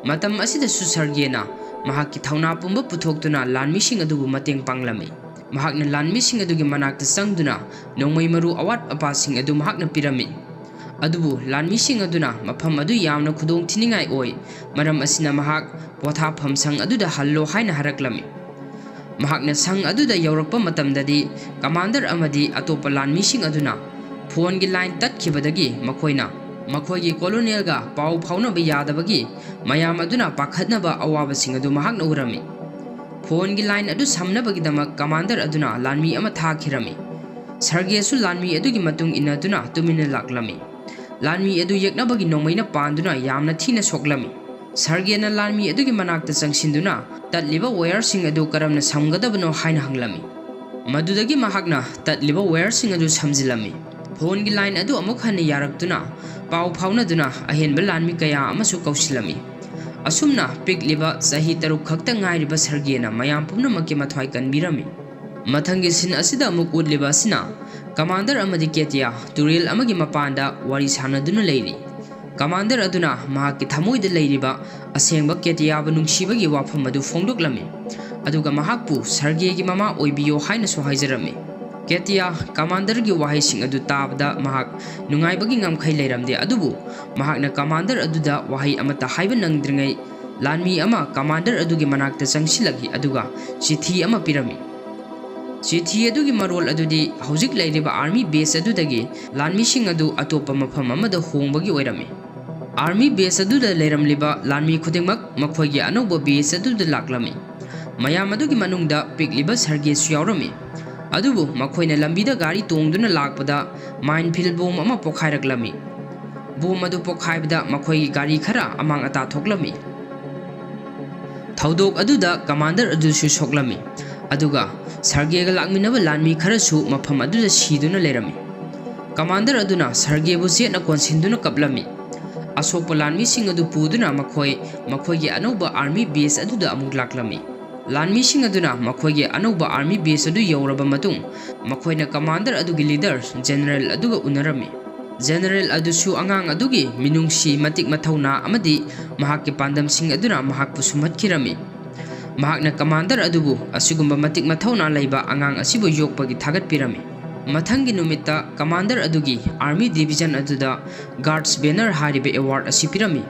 ꯃꯇꯝ ꯑꯁꯤꯗꯁꯨ ꯁꯔꯒꯦꯅ ꯃꯍꯥꯛꯀꯤ ꯊꯧꯅꯥ ꯄꯨꯝꯕ ꯄꯨꯊꯣꯛꯇꯨꯅ ꯂꯥꯟꯃꯤꯁꯤꯡ ꯑꯗꯨꯕꯨ ꯃꯇꯦꯡ ꯄꯥꯡꯂꯝꯃꯤ꯫ ꯃꯍꯥꯛꯅ ꯂꯥꯟꯃꯤꯁꯤꯡ ꯑꯗꯨꯒꯤ ꯃꯅꯥꯛꯇ ꯆꯪꯗꯨꯅ ꯅꯣꯡꯃꯩ ꯃꯔꯨ ꯑꯋꯥꯠ ꯑꯄꯥꯁꯤꯡ ꯑꯗꯨ ꯃꯍꯥꯛꯅ ꯄꯤꯔꯝꯃꯤ꯫ ꯑꯗꯨꯕꯨ ꯂꯥꯟꯃꯤꯁꯤꯡ ꯑꯗꯨꯅ ꯃꯐꯝ ꯑꯗꯨ ꯌꯥꯝꯅ ꯈꯨꯗꯣꯡ ꯊꯤꯅꯤꯡꯉꯥꯏ ꯑꯣꯏ, ꯃꯔꯝ ꯑꯁꯤꯅ ꯃꯍꯥꯛ ꯄꯣꯊꯥꯐꯝ ꯁꯪ ꯑꯗꯨꯗ ꯍꯜꯂꯣ ꯍꯥꯏꯅ ꯍꯥꯏꯔꯛꯂꯝꯃꯤ꯫ ꯃꯍꯥꯛꯅ ꯁꯪ ꯑꯗꯨꯗ ꯌꯧꯔꯛꯄ ꯃꯇꯝꯗꯗꯤ, ꯀꯃꯥꯟꯗꯔ ꯑꯃꯗꯤ ꯑꯇꯣꯞꯄ ꯂꯥꯟꯃꯤꯁꯤꯡ ꯑꯗꯨꯅ ꯐꯣꯟꯒꯤ ꯂꯥꯏꯟ ꯇꯠꯈꯤꯕꯗꯒꯤ ꯃꯈꯣꯏꯅ ꯃꯈꯣꯏꯒꯤ ꯀꯣꯂꯣꯅꯦꯜꯒ ꯄꯥꯎ ꯐꯥꯎꯅꯕ ꯌꯥꯗꯕꯒꯤ ꯃꯌꯥꯝ ꯑꯗꯨꯅ ꯄꯥꯈꯠꯅꯕ ꯑꯋꯥꯕꯁꯤꯡ ꯑꯗꯨ ꯃꯍꯥꯛꯅ ꯎꯔꯝꯃꯤ꯫ ꯐꯣꯟꯒꯤ ꯂꯥꯏꯟ ꯑꯗꯨ ꯁꯝꯅꯕꯒꯤꯗꯃꯛ ꯀꯃꯥꯟꯗꯔ ꯑꯗꯨꯅ ꯂꯥꯟꯃꯤ ꯑꯃ ꯊꯥꯈꯤꯔꯝꯃꯤ꯫ ꯁꯔꯒꯦꯁꯨ ꯂꯥꯟꯃꯤ ꯑꯗꯨꯒꯤ ꯃꯇꯨꯡ ꯏꯟꯅꯗꯨꯅ ꯇꯨꯃꯤꯟꯅ ꯂꯥꯛꯂꯝꯃꯤ꯫ ꯂꯥꯟꯃꯤ ꯑꯗꯨ ꯌꯦꯛꯅꯕꯒꯤ ꯅꯣꯡꯃꯩꯅ ꯄꯥꯟꯗꯨꯅ ꯌꯥꯝꯅ ꯊꯤꯅ ꯁꯣꯛꯂꯝꯃꯤ꯫ ꯁꯔꯒꯦꯅ ꯂꯥꯟꯃꯤ ꯑꯗꯨꯒꯤ ꯃꯅꯥꯛꯇ ꯆꯪꯁꯤꯟꯗꯨꯅ ꯇꯠꯂꯤꯕ ꯋꯥꯌꯔꯁꯤꯡ ꯑꯗꯨ ꯀꯔꯝꯅ ꯁꯝꯒꯗꯕꯅꯣ ꯍꯥꯏꯅ ꯍꯪꯂꯝꯃꯤ꯫ ꯃꯗꯨꯗꯒꯤ ꯃꯍꯥꯛꯅ ꯇꯠꯂꯤꯕ ꯋꯥꯌꯔꯁꯤꯡ ꯑꯗꯨ ꯁꯝꯖꯤꯜꯂꯝꯃꯤ꯫ ꯐꯣꯟꯒꯤ ꯂꯥꯏꯟ ꯑꯗꯨ ꯑꯃꯨꯛ ꯍꯟꯅ ꯌꯥꯔꯛꯇꯨꯅ ꯄꯥꯎ ꯐꯥꯎꯅꯗꯨꯅ ꯑꯍꯦꯟꯕ ꯂꯥꯟꯃꯤ ꯀꯌꯥ ꯑꯃꯁꯨ ꯀꯧꯁꯤꯜꯂꯝꯃꯤ꯫ ꯑꯁꯨꯝꯅ ꯄꯤꯛꯂꯤꯕ ꯆꯍꯤ ꯇꯔꯨꯛ ꯈꯛꯇ ꯉꯥꯏꯔꯤꯕ ꯁꯔꯒꯦꯅ ꯃꯌꯥꯝ ꯄꯨꯝꯅꯃꯛꯀꯤ ꯃꯊ꯭ꯋꯥꯏ ꯀꯟꯕꯤꯔꯝꯃꯤ꯫ ꯃꯊꯪꯒꯤ ꯁꯤꯟ ꯑꯁꯤꯗ ꯑꯃꯨꯛ ꯎꯠꯂꯤꯕ ꯑꯁꯤꯅ ꯀꯃꯥꯟꯗꯔ ꯑꯃꯗꯤ ꯀꯦꯇꯤꯌꯥ ꯇꯨꯔꯦꯜ ꯑꯃꯒꯤ ꯃꯄꯥꯟꯗ ꯋꯥꯔꯤ ꯁꯥꯟꯅꯗꯨꯅ ꯂꯩꯔꯤ꯫ ꯀꯃꯥꯟꯗꯔ ꯑꯗꯨꯅ ꯃꯍꯥꯛꯀꯤ ꯊꯃꯣꯏꯗ ꯂꯩꯔꯤꯕ ꯑꯁꯦꯡꯕ ꯀꯦꯇꯤꯌꯥꯕꯨ ꯅꯨꯡꯁꯤꯕꯒꯤ ꯋꯥꯐꯝ ꯑꯗꯨ ꯐꯣꯡꯗꯣꯛꯂꯝꯃꯤ, ꯑꯗꯨꯒ ꯃꯍꯥꯛꯄꯨ ꯁꯔꯒꯦꯒꯤ ꯃꯃꯥ ꯑꯣꯏꯕꯤꯌꯣ ꯍꯥꯏꯅꯁꯨ ꯍꯥꯏꯖꯔꯝꯃꯤ꯫ ꯀꯦꯇꯤꯌꯥ ꯀꯃꯥꯟꯗꯔꯒꯤ ꯋꯥꯍꯩꯁꯤꯡ ꯑꯗꯨ ꯇꯥꯕꯗ ꯃꯍꯥꯛ ꯅꯨꯡꯉꯥꯏꯕꯒꯤ ꯉꯝꯈꯩ ꯂꯩꯔꯝꯗꯦ, ꯑꯗꯨꯕꯨ ꯃꯍꯥꯛꯅ ꯀꯃꯥꯟꯗꯔ ꯑꯗꯨꯗ ꯋꯥꯍꯩ ꯑꯃꯠꯇ ꯍꯥꯏꯕ ꯅꯪꯗ꯭ꯔꯤꯉꯩ ꯂꯥꯟꯃꯤ ꯑꯃ ꯀꯃꯥꯟꯗꯔ ꯑꯗꯨꯒꯤ ꯃꯅꯥꯛꯇ ꯆꯪꯁꯤꯜꯂꯛꯏ, ꯑꯗꯨꯒ ꯆꯤꯊꯤ ꯑꯃ ꯄꯤꯔꯝꯃꯤ꯫ ꯆꯤꯊꯤ ꯑꯗꯨꯒꯤ ꯃꯔꯣꯜ ꯑꯗꯨꯗꯤ ꯍꯧꯖꯤꯛ ꯂꯩꯔꯤꯕ ꯑꯥꯔꯃꯤ ꯕꯦꯁ ꯑꯗꯨꯗꯒꯤ ꯂꯥꯟꯃꯤꯁꯤꯡ ꯑꯗꯨ ꯑꯇꯣꯞꯄ ꯃꯐꯝ ꯑꯃꯗ ꯍꯣꯡꯕꯒꯤ ꯑꯣꯏꯔꯝꯃꯤ꯫ ꯑꯥꯔꯃꯤ ꯕꯦꯁ ꯑꯗꯨꯗ ꯂꯩꯔꯝꯂꯤꯕ ꯂꯥꯟꯃꯤ ꯈꯨꯗꯤꯡꯃꯛ ꯃꯈꯣꯏꯒꯤ ꯑꯅꯧꯕ ꯕꯦꯁ ꯑꯗꯨꯗ ꯂꯥꯛꯂꯝꯃꯤ꯫ ꯃꯌꯥꯝ ꯑꯗꯨꯒꯤ ꯃꯅꯨꯡꯗ ꯄꯤꯛꯂꯤꯕ ꯁꯔꯒꯦꯁꯨ ꯌꯥꯎꯔꯝꯃꯤ꯫ ꯑꯗꯨꯕꯨ ꯃꯈꯣꯏꯅ ꯂꯝꯕꯤꯗ ꯒꯥꯔꯤ ꯇꯣꯡꯗꯨꯅ ꯂꯥꯛꯄꯗ ꯃꯥꯏꯟ ꯐꯤꯜ ꯕꯣꯝ ꯑꯃ ꯄꯣꯈꯥꯏꯔꯛꯂꯝꯃꯤ꯫ ꯕꯣꯝ ꯑꯗꯨ ꯄꯣꯈꯥꯏꯕꯗ ꯃꯈꯣꯏꯒꯤ ꯒꯥꯔꯤ ꯈꯔ ꯑꯃꯥꯡ ꯑꯇꯥ ꯊꯣꯛꯂꯝꯃꯤ꯫ ꯊꯧꯗꯣꯛ ꯑꯗꯨꯗ ꯀꯃꯥꯟꯗꯔ ꯑꯗꯨꯁꯨ ꯁꯣꯛꯂꯝꯃꯤ, ꯑꯗꯨꯒ ꯁꯔꯒꯦꯒ ꯂꯥꯛꯃꯤꯟꯅꯕ ꯂꯥꯟꯃꯤ ꯈꯔꯁꯨ ꯃꯐꯝ ꯑꯗꯨꯗ ꯁꯤꯗꯨꯅ ꯂꯩꯔꯝꯃꯤ꯫ ꯀꯃꯥꯟꯗꯔ ꯑꯗꯨꯅ ꯁꯔꯒꯦꯕꯨ ꯆꯦꯠꯅ ꯀꯣꯟꯁꯤꯟꯗꯨꯅ ꯀꯞꯂꯝꯃꯤ꯫ ꯑꯁꯣꯛꯄ ꯂꯥꯟꯃꯤꯁꯤꯡ ꯑꯗꯨ ꯄꯨꯗꯨꯅ ꯃꯈꯣꯏ ꯃꯈꯣꯏꯒꯤ ꯑꯅꯧꯕ ꯑꯥꯔꯃꯤ ꯕꯦꯁ ꯑꯗꯨꯗ ꯑꯃꯨꯛ ꯂꯥꯛꯂꯝꯃꯤ꯫ ꯂꯥꯟꯃꯤꯁꯤꯡ ꯑꯗꯨꯅ ꯃꯈꯣꯏꯒꯤ ꯑꯅꯧꯕ ꯑꯥꯔꯃꯤ ꯕꯦꯁ ꯑꯗꯨ ꯌꯧꯔꯕ ꯃꯇꯨꯡ, ꯃꯈꯣꯏꯅ ꯀꯃꯥꯟꯗꯔ ꯑꯗꯨꯒꯤ ꯂꯤꯗꯔ ꯖꯦꯅꯔꯦꯜ ꯑꯗꯨꯒ ꯎꯅꯔꯝꯃꯤ꯫ ꯖꯦꯅꯔꯦꯜ ꯑꯗꯨꯁꯨ ꯑꯉꯥꯡ ꯑꯗꯨꯒꯤ ꯃꯤꯅꯨꯡꯁꯤ, ꯃꯇꯤꯛ ꯃꯊꯧꯅꯥ ꯑꯃꯗꯤ ꯃꯍꯥꯛꯀꯤ ꯄꯥꯟꯗꯝꯁꯤꯡ ꯑꯗꯨꯅ ꯃꯍꯥꯛꯄꯨ ꯁꯨꯝꯍꯠꯈꯤꯔꯝꯃꯤ꯫ ꯃꯍꯥꯛꯅ ꯀꯃꯥꯟꯗꯔ ꯑꯗꯨꯕꯨ ꯑꯁꯤꯒꯨꯝꯕ ꯃꯇꯤꯛ ꯃꯊꯧꯅꯥ ꯂꯩꯕ ꯑꯉꯥꯡ ꯑꯁꯤꯕꯨ ꯌꯣꯛꯄꯒꯤ ꯊꯥꯒꯠꯄꯤꯔꯝꯃꯤ꯫ ꯃꯊꯪꯒꯤ ꯅꯨꯃꯤꯠꯇ commander ꯑꯗꯨꯒꯤ army division ꯑꯗꯨꯗ Guards Banner ꯍꯥꯏꯔꯤꯕ award ꯑꯁꯤ ꯄꯤꯔꯝꯃꯤ꯫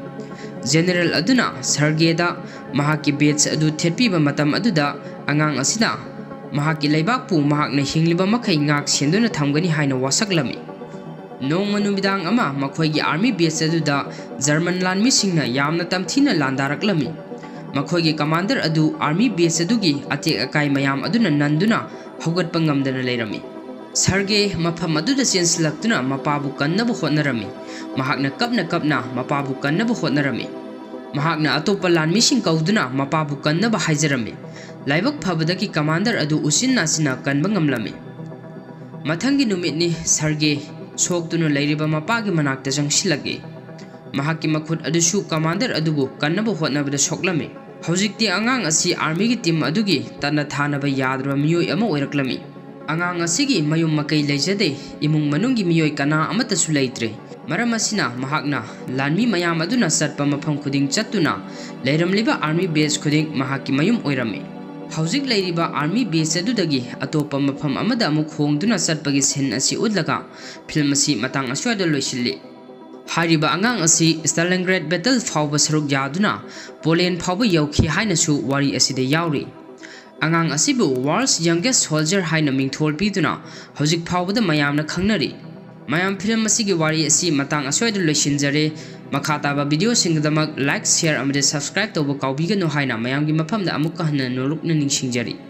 General ꯑꯗꯨꯅ ꯁꯔꯒꯦꯗ ꯃꯍꯥꯛꯀꯤ badge ꯑꯗꯨ ꯊꯦꯠꯄꯤꯕ ꯃꯇꯝ ꯑꯗꯨꯗ, ꯑꯉꯥꯡ ꯑꯁꯤꯅ ꯃꯍꯥꯛꯀꯤ ꯂꯩꯕꯥꯛꯄꯨ ꯃꯍꯥꯛꯅ ꯍꯤꯡꯂꯤꯕ ꯃꯈꯩ ꯉꯥꯛ ꯁꯦꯟꯗꯨꯅ ꯊꯝꯒꯅꯤ ꯍꯥꯏꯅ ꯋꯥꯁꯛꯂꯝꯃꯤ꯫ ꯅꯣꯡꯃ ꯅꯨꯃꯤꯗꯥꯡ ꯑꯃ ꯃꯈꯣꯏꯒꯤ army badge ꯑꯗꯨꯗ German ꯂꯥꯟꯃꯤꯁꯤꯡꯅ ꯌꯥꯝꯅ ꯇꯝꯊꯤꯅ ꯂꯥꯟꯗꯥꯔꯛꯂꯝꯃꯤ꯫ ꯃꯈꯣꯏꯒꯤ commander ꯑꯗꯨ army badge ꯑꯗꯨꯒꯤ ꯑꯇꯦꯛ ꯑꯀꯥꯏ ꯃꯌꯥꯝ ꯑꯗꯨꯅ ꯅꯟꯗꯨꯅ ꯍꯧꯒꯠꯄ ꯉꯝꯗꯅ ꯂꯩꯔꯝꯃꯤ꯫ ꯁꯔꯒꯦ ꯃꯐꯝ ꯑꯗꯨꯗ ꯆꯦꯟꯁꯤꯜꯂꯛꯇꯨꯅ ꯃꯄꯥꯕꯨ ꯀꯟꯅꯕ ꯍꯣꯠꯅꯔꯝꯃꯤ꯫ ꯃꯍꯥꯛꯅ ꯀꯞꯅ ꯀꯞꯅ ꯃꯄꯥꯕꯨ ꯀꯟꯅꯕ ꯍꯣꯠꯅꯔꯝꯃꯤ꯫ ꯃꯍꯥꯛꯅ ꯑꯇꯣꯞꯄ ꯂꯥꯟꯃꯤꯁꯤꯡ ꯀꯧꯗꯨꯅ ꯃꯄꯥꯕꯨ ꯀꯟꯅꯕ ꯍꯥꯏꯖꯔꯝꯃꯤ꯫ ꯂꯥꯏꯕꯛ ꯐꯕꯗꯒꯤ commander ꯑꯗꯨ ꯎꯆꯤꯟ ꯅꯥꯆꯤꯟꯅ ꯀꯟꯕ ꯉꯝꯂꯝꯃꯤ꯫ ꯃꯊꯪꯒꯤ ꯅꯨꯃꯤꯠꯅꯤ, ꯁꯔꯒꯦ ꯁꯣꯛꯇꯨꯅ ꯂꯩꯔꯤꯕ ꯃꯄꯥꯒꯤ ꯃꯅꯥꯛꯇ ꯆꯪꯁꯤꯜꯂꯛꯏ꯫ ꯃꯍꯥꯛꯀꯤ ꯃꯈꯨꯠ ꯑꯗꯨꯁꯨ commander ꯑꯗꯨꯕꯨ ꯀꯟꯅꯕ ꯍꯣꯠꯅꯕꯗ ꯁꯣꯛꯂꯝꯃꯤ꯫ ꯍꯧꯖꯤꯛꯇꯤ ꯑꯉꯥꯡ ꯑꯁꯤ armyꯒꯤ team ꯑꯗꯨꯒꯤ ꯇꯠꯅ ꯊꯥꯅꯕ ꯌꯥꯗ꯭ꯔꯕ ꯃꯤꯑꯣꯏ ꯑꯃ ꯑꯣꯏꯔꯛꯂꯝꯃꯤ꯫ ꯑꯉꯥꯡ ꯑꯁꯤꯒꯤ ꯃꯌꯨꯝ ꯃꯀꯩ ꯂꯩꯖꯗꯦ, ꯏꯃꯨꯡ ꯃꯅꯨꯡꯒꯤ ꯃꯤꯑꯣꯏ ꯀꯅꯥ ꯑꯃꯠꯇꯁꯨ ꯂꯩꯇ꯭ꯔꯦ꯫ ꯃꯔꯝ ꯑꯁꯤꯅ ꯃꯍꯥꯛꯅ ꯂꯥꯟꯃꯤ ꯃꯌꯥꯝ ꯑꯗꯨꯅ ꯆꯠꯄ ꯃꯐꯝ ꯈꯨꯗꯤꯡ ꯆꯠꯇꯨꯅ ꯂꯩꯔꯝꯂꯤꯕ army base ꯈꯨꯗꯤꯡ ꯃꯍꯥꯛꯀꯤ ꯃꯌꯨꯝ ꯑꯣꯏꯔꯝꯃꯤ꯫ ꯍꯧꯖꯤꯛ ꯂꯩꯔꯤꯕ army base ꯑꯗꯨꯗꯒꯤ ꯑꯇꯣꯞꯄ ꯃꯐꯝ ꯑꯃꯗ ꯑꯃꯨꯛ ꯍꯣꯡꯗꯨꯅ ꯆꯠꯄꯒꯤ scene ꯑꯁꯤ ꯎꯠꯂꯒ film ꯑꯁꯤ ꯃꯇꯥꯡ ꯑꯁ꯭ꯋꯥꯏꯗ ꯂꯣꯏꯁꯤꯜꯂꯤ꯫ ꯍꯥꯏꯔꯤꯕ ꯑꯉꯥꯡ ꯑꯁꯤ Stalingrad battle ꯐꯥꯎꯕ ꯁꯔꯨꯛ ꯌꯥꯗꯨꯅ Poland ꯐꯥꯎꯕ ꯌꯧꯈꯤ ꯍꯥꯏꯅꯁꯨ ꯋꯥꯔꯤ ꯑꯁꯤꯗ ꯌꯥꯎꯔꯤ꯫ ꯑꯉꯥꯡ ꯑꯁꯤꯕꯨ World's Youngest Soldier ꯍꯥꯏꯅ ꯃꯤꯡꯊꯣꯜ ꯄꯤꯗꯨꯅ ꯍꯧꯖꯤꯛ ꯐꯥꯎꯕꯗ ꯃꯌꯥꯝꯅ ꯈꯪꯅꯔꯤ꯫ ꯃꯌꯥꯝ, film ꯑꯁꯤꯒꯤ ꯋꯥꯔꯤ ꯑꯁꯤ ꯃꯇꯥꯡ ꯑꯁ꯭ꯋꯥꯏꯗ ꯂꯣꯏꯁꯤꯟꯖꯔꯦ꯫ ꯃꯈꯥ ꯇꯥꯕ video ꯁꯤꯡꯒꯤꯗꯃꯛ like, share ꯑꯃꯗꯤ subscribe ꯇꯧꯕ ꯀꯥꯎꯕꯤꯒꯅꯨ ꯍꯥꯏꯅ ꯃꯌꯥꯝꯒꯤ ꯃꯐꯝꯗ ꯑꯃꯨꯛꯀ ꯍꯟꯅ ꯅꯣꯂꯨꯛꯅ ꯅꯤꯡꯁꯤꯡꯖꯔꯤ꯫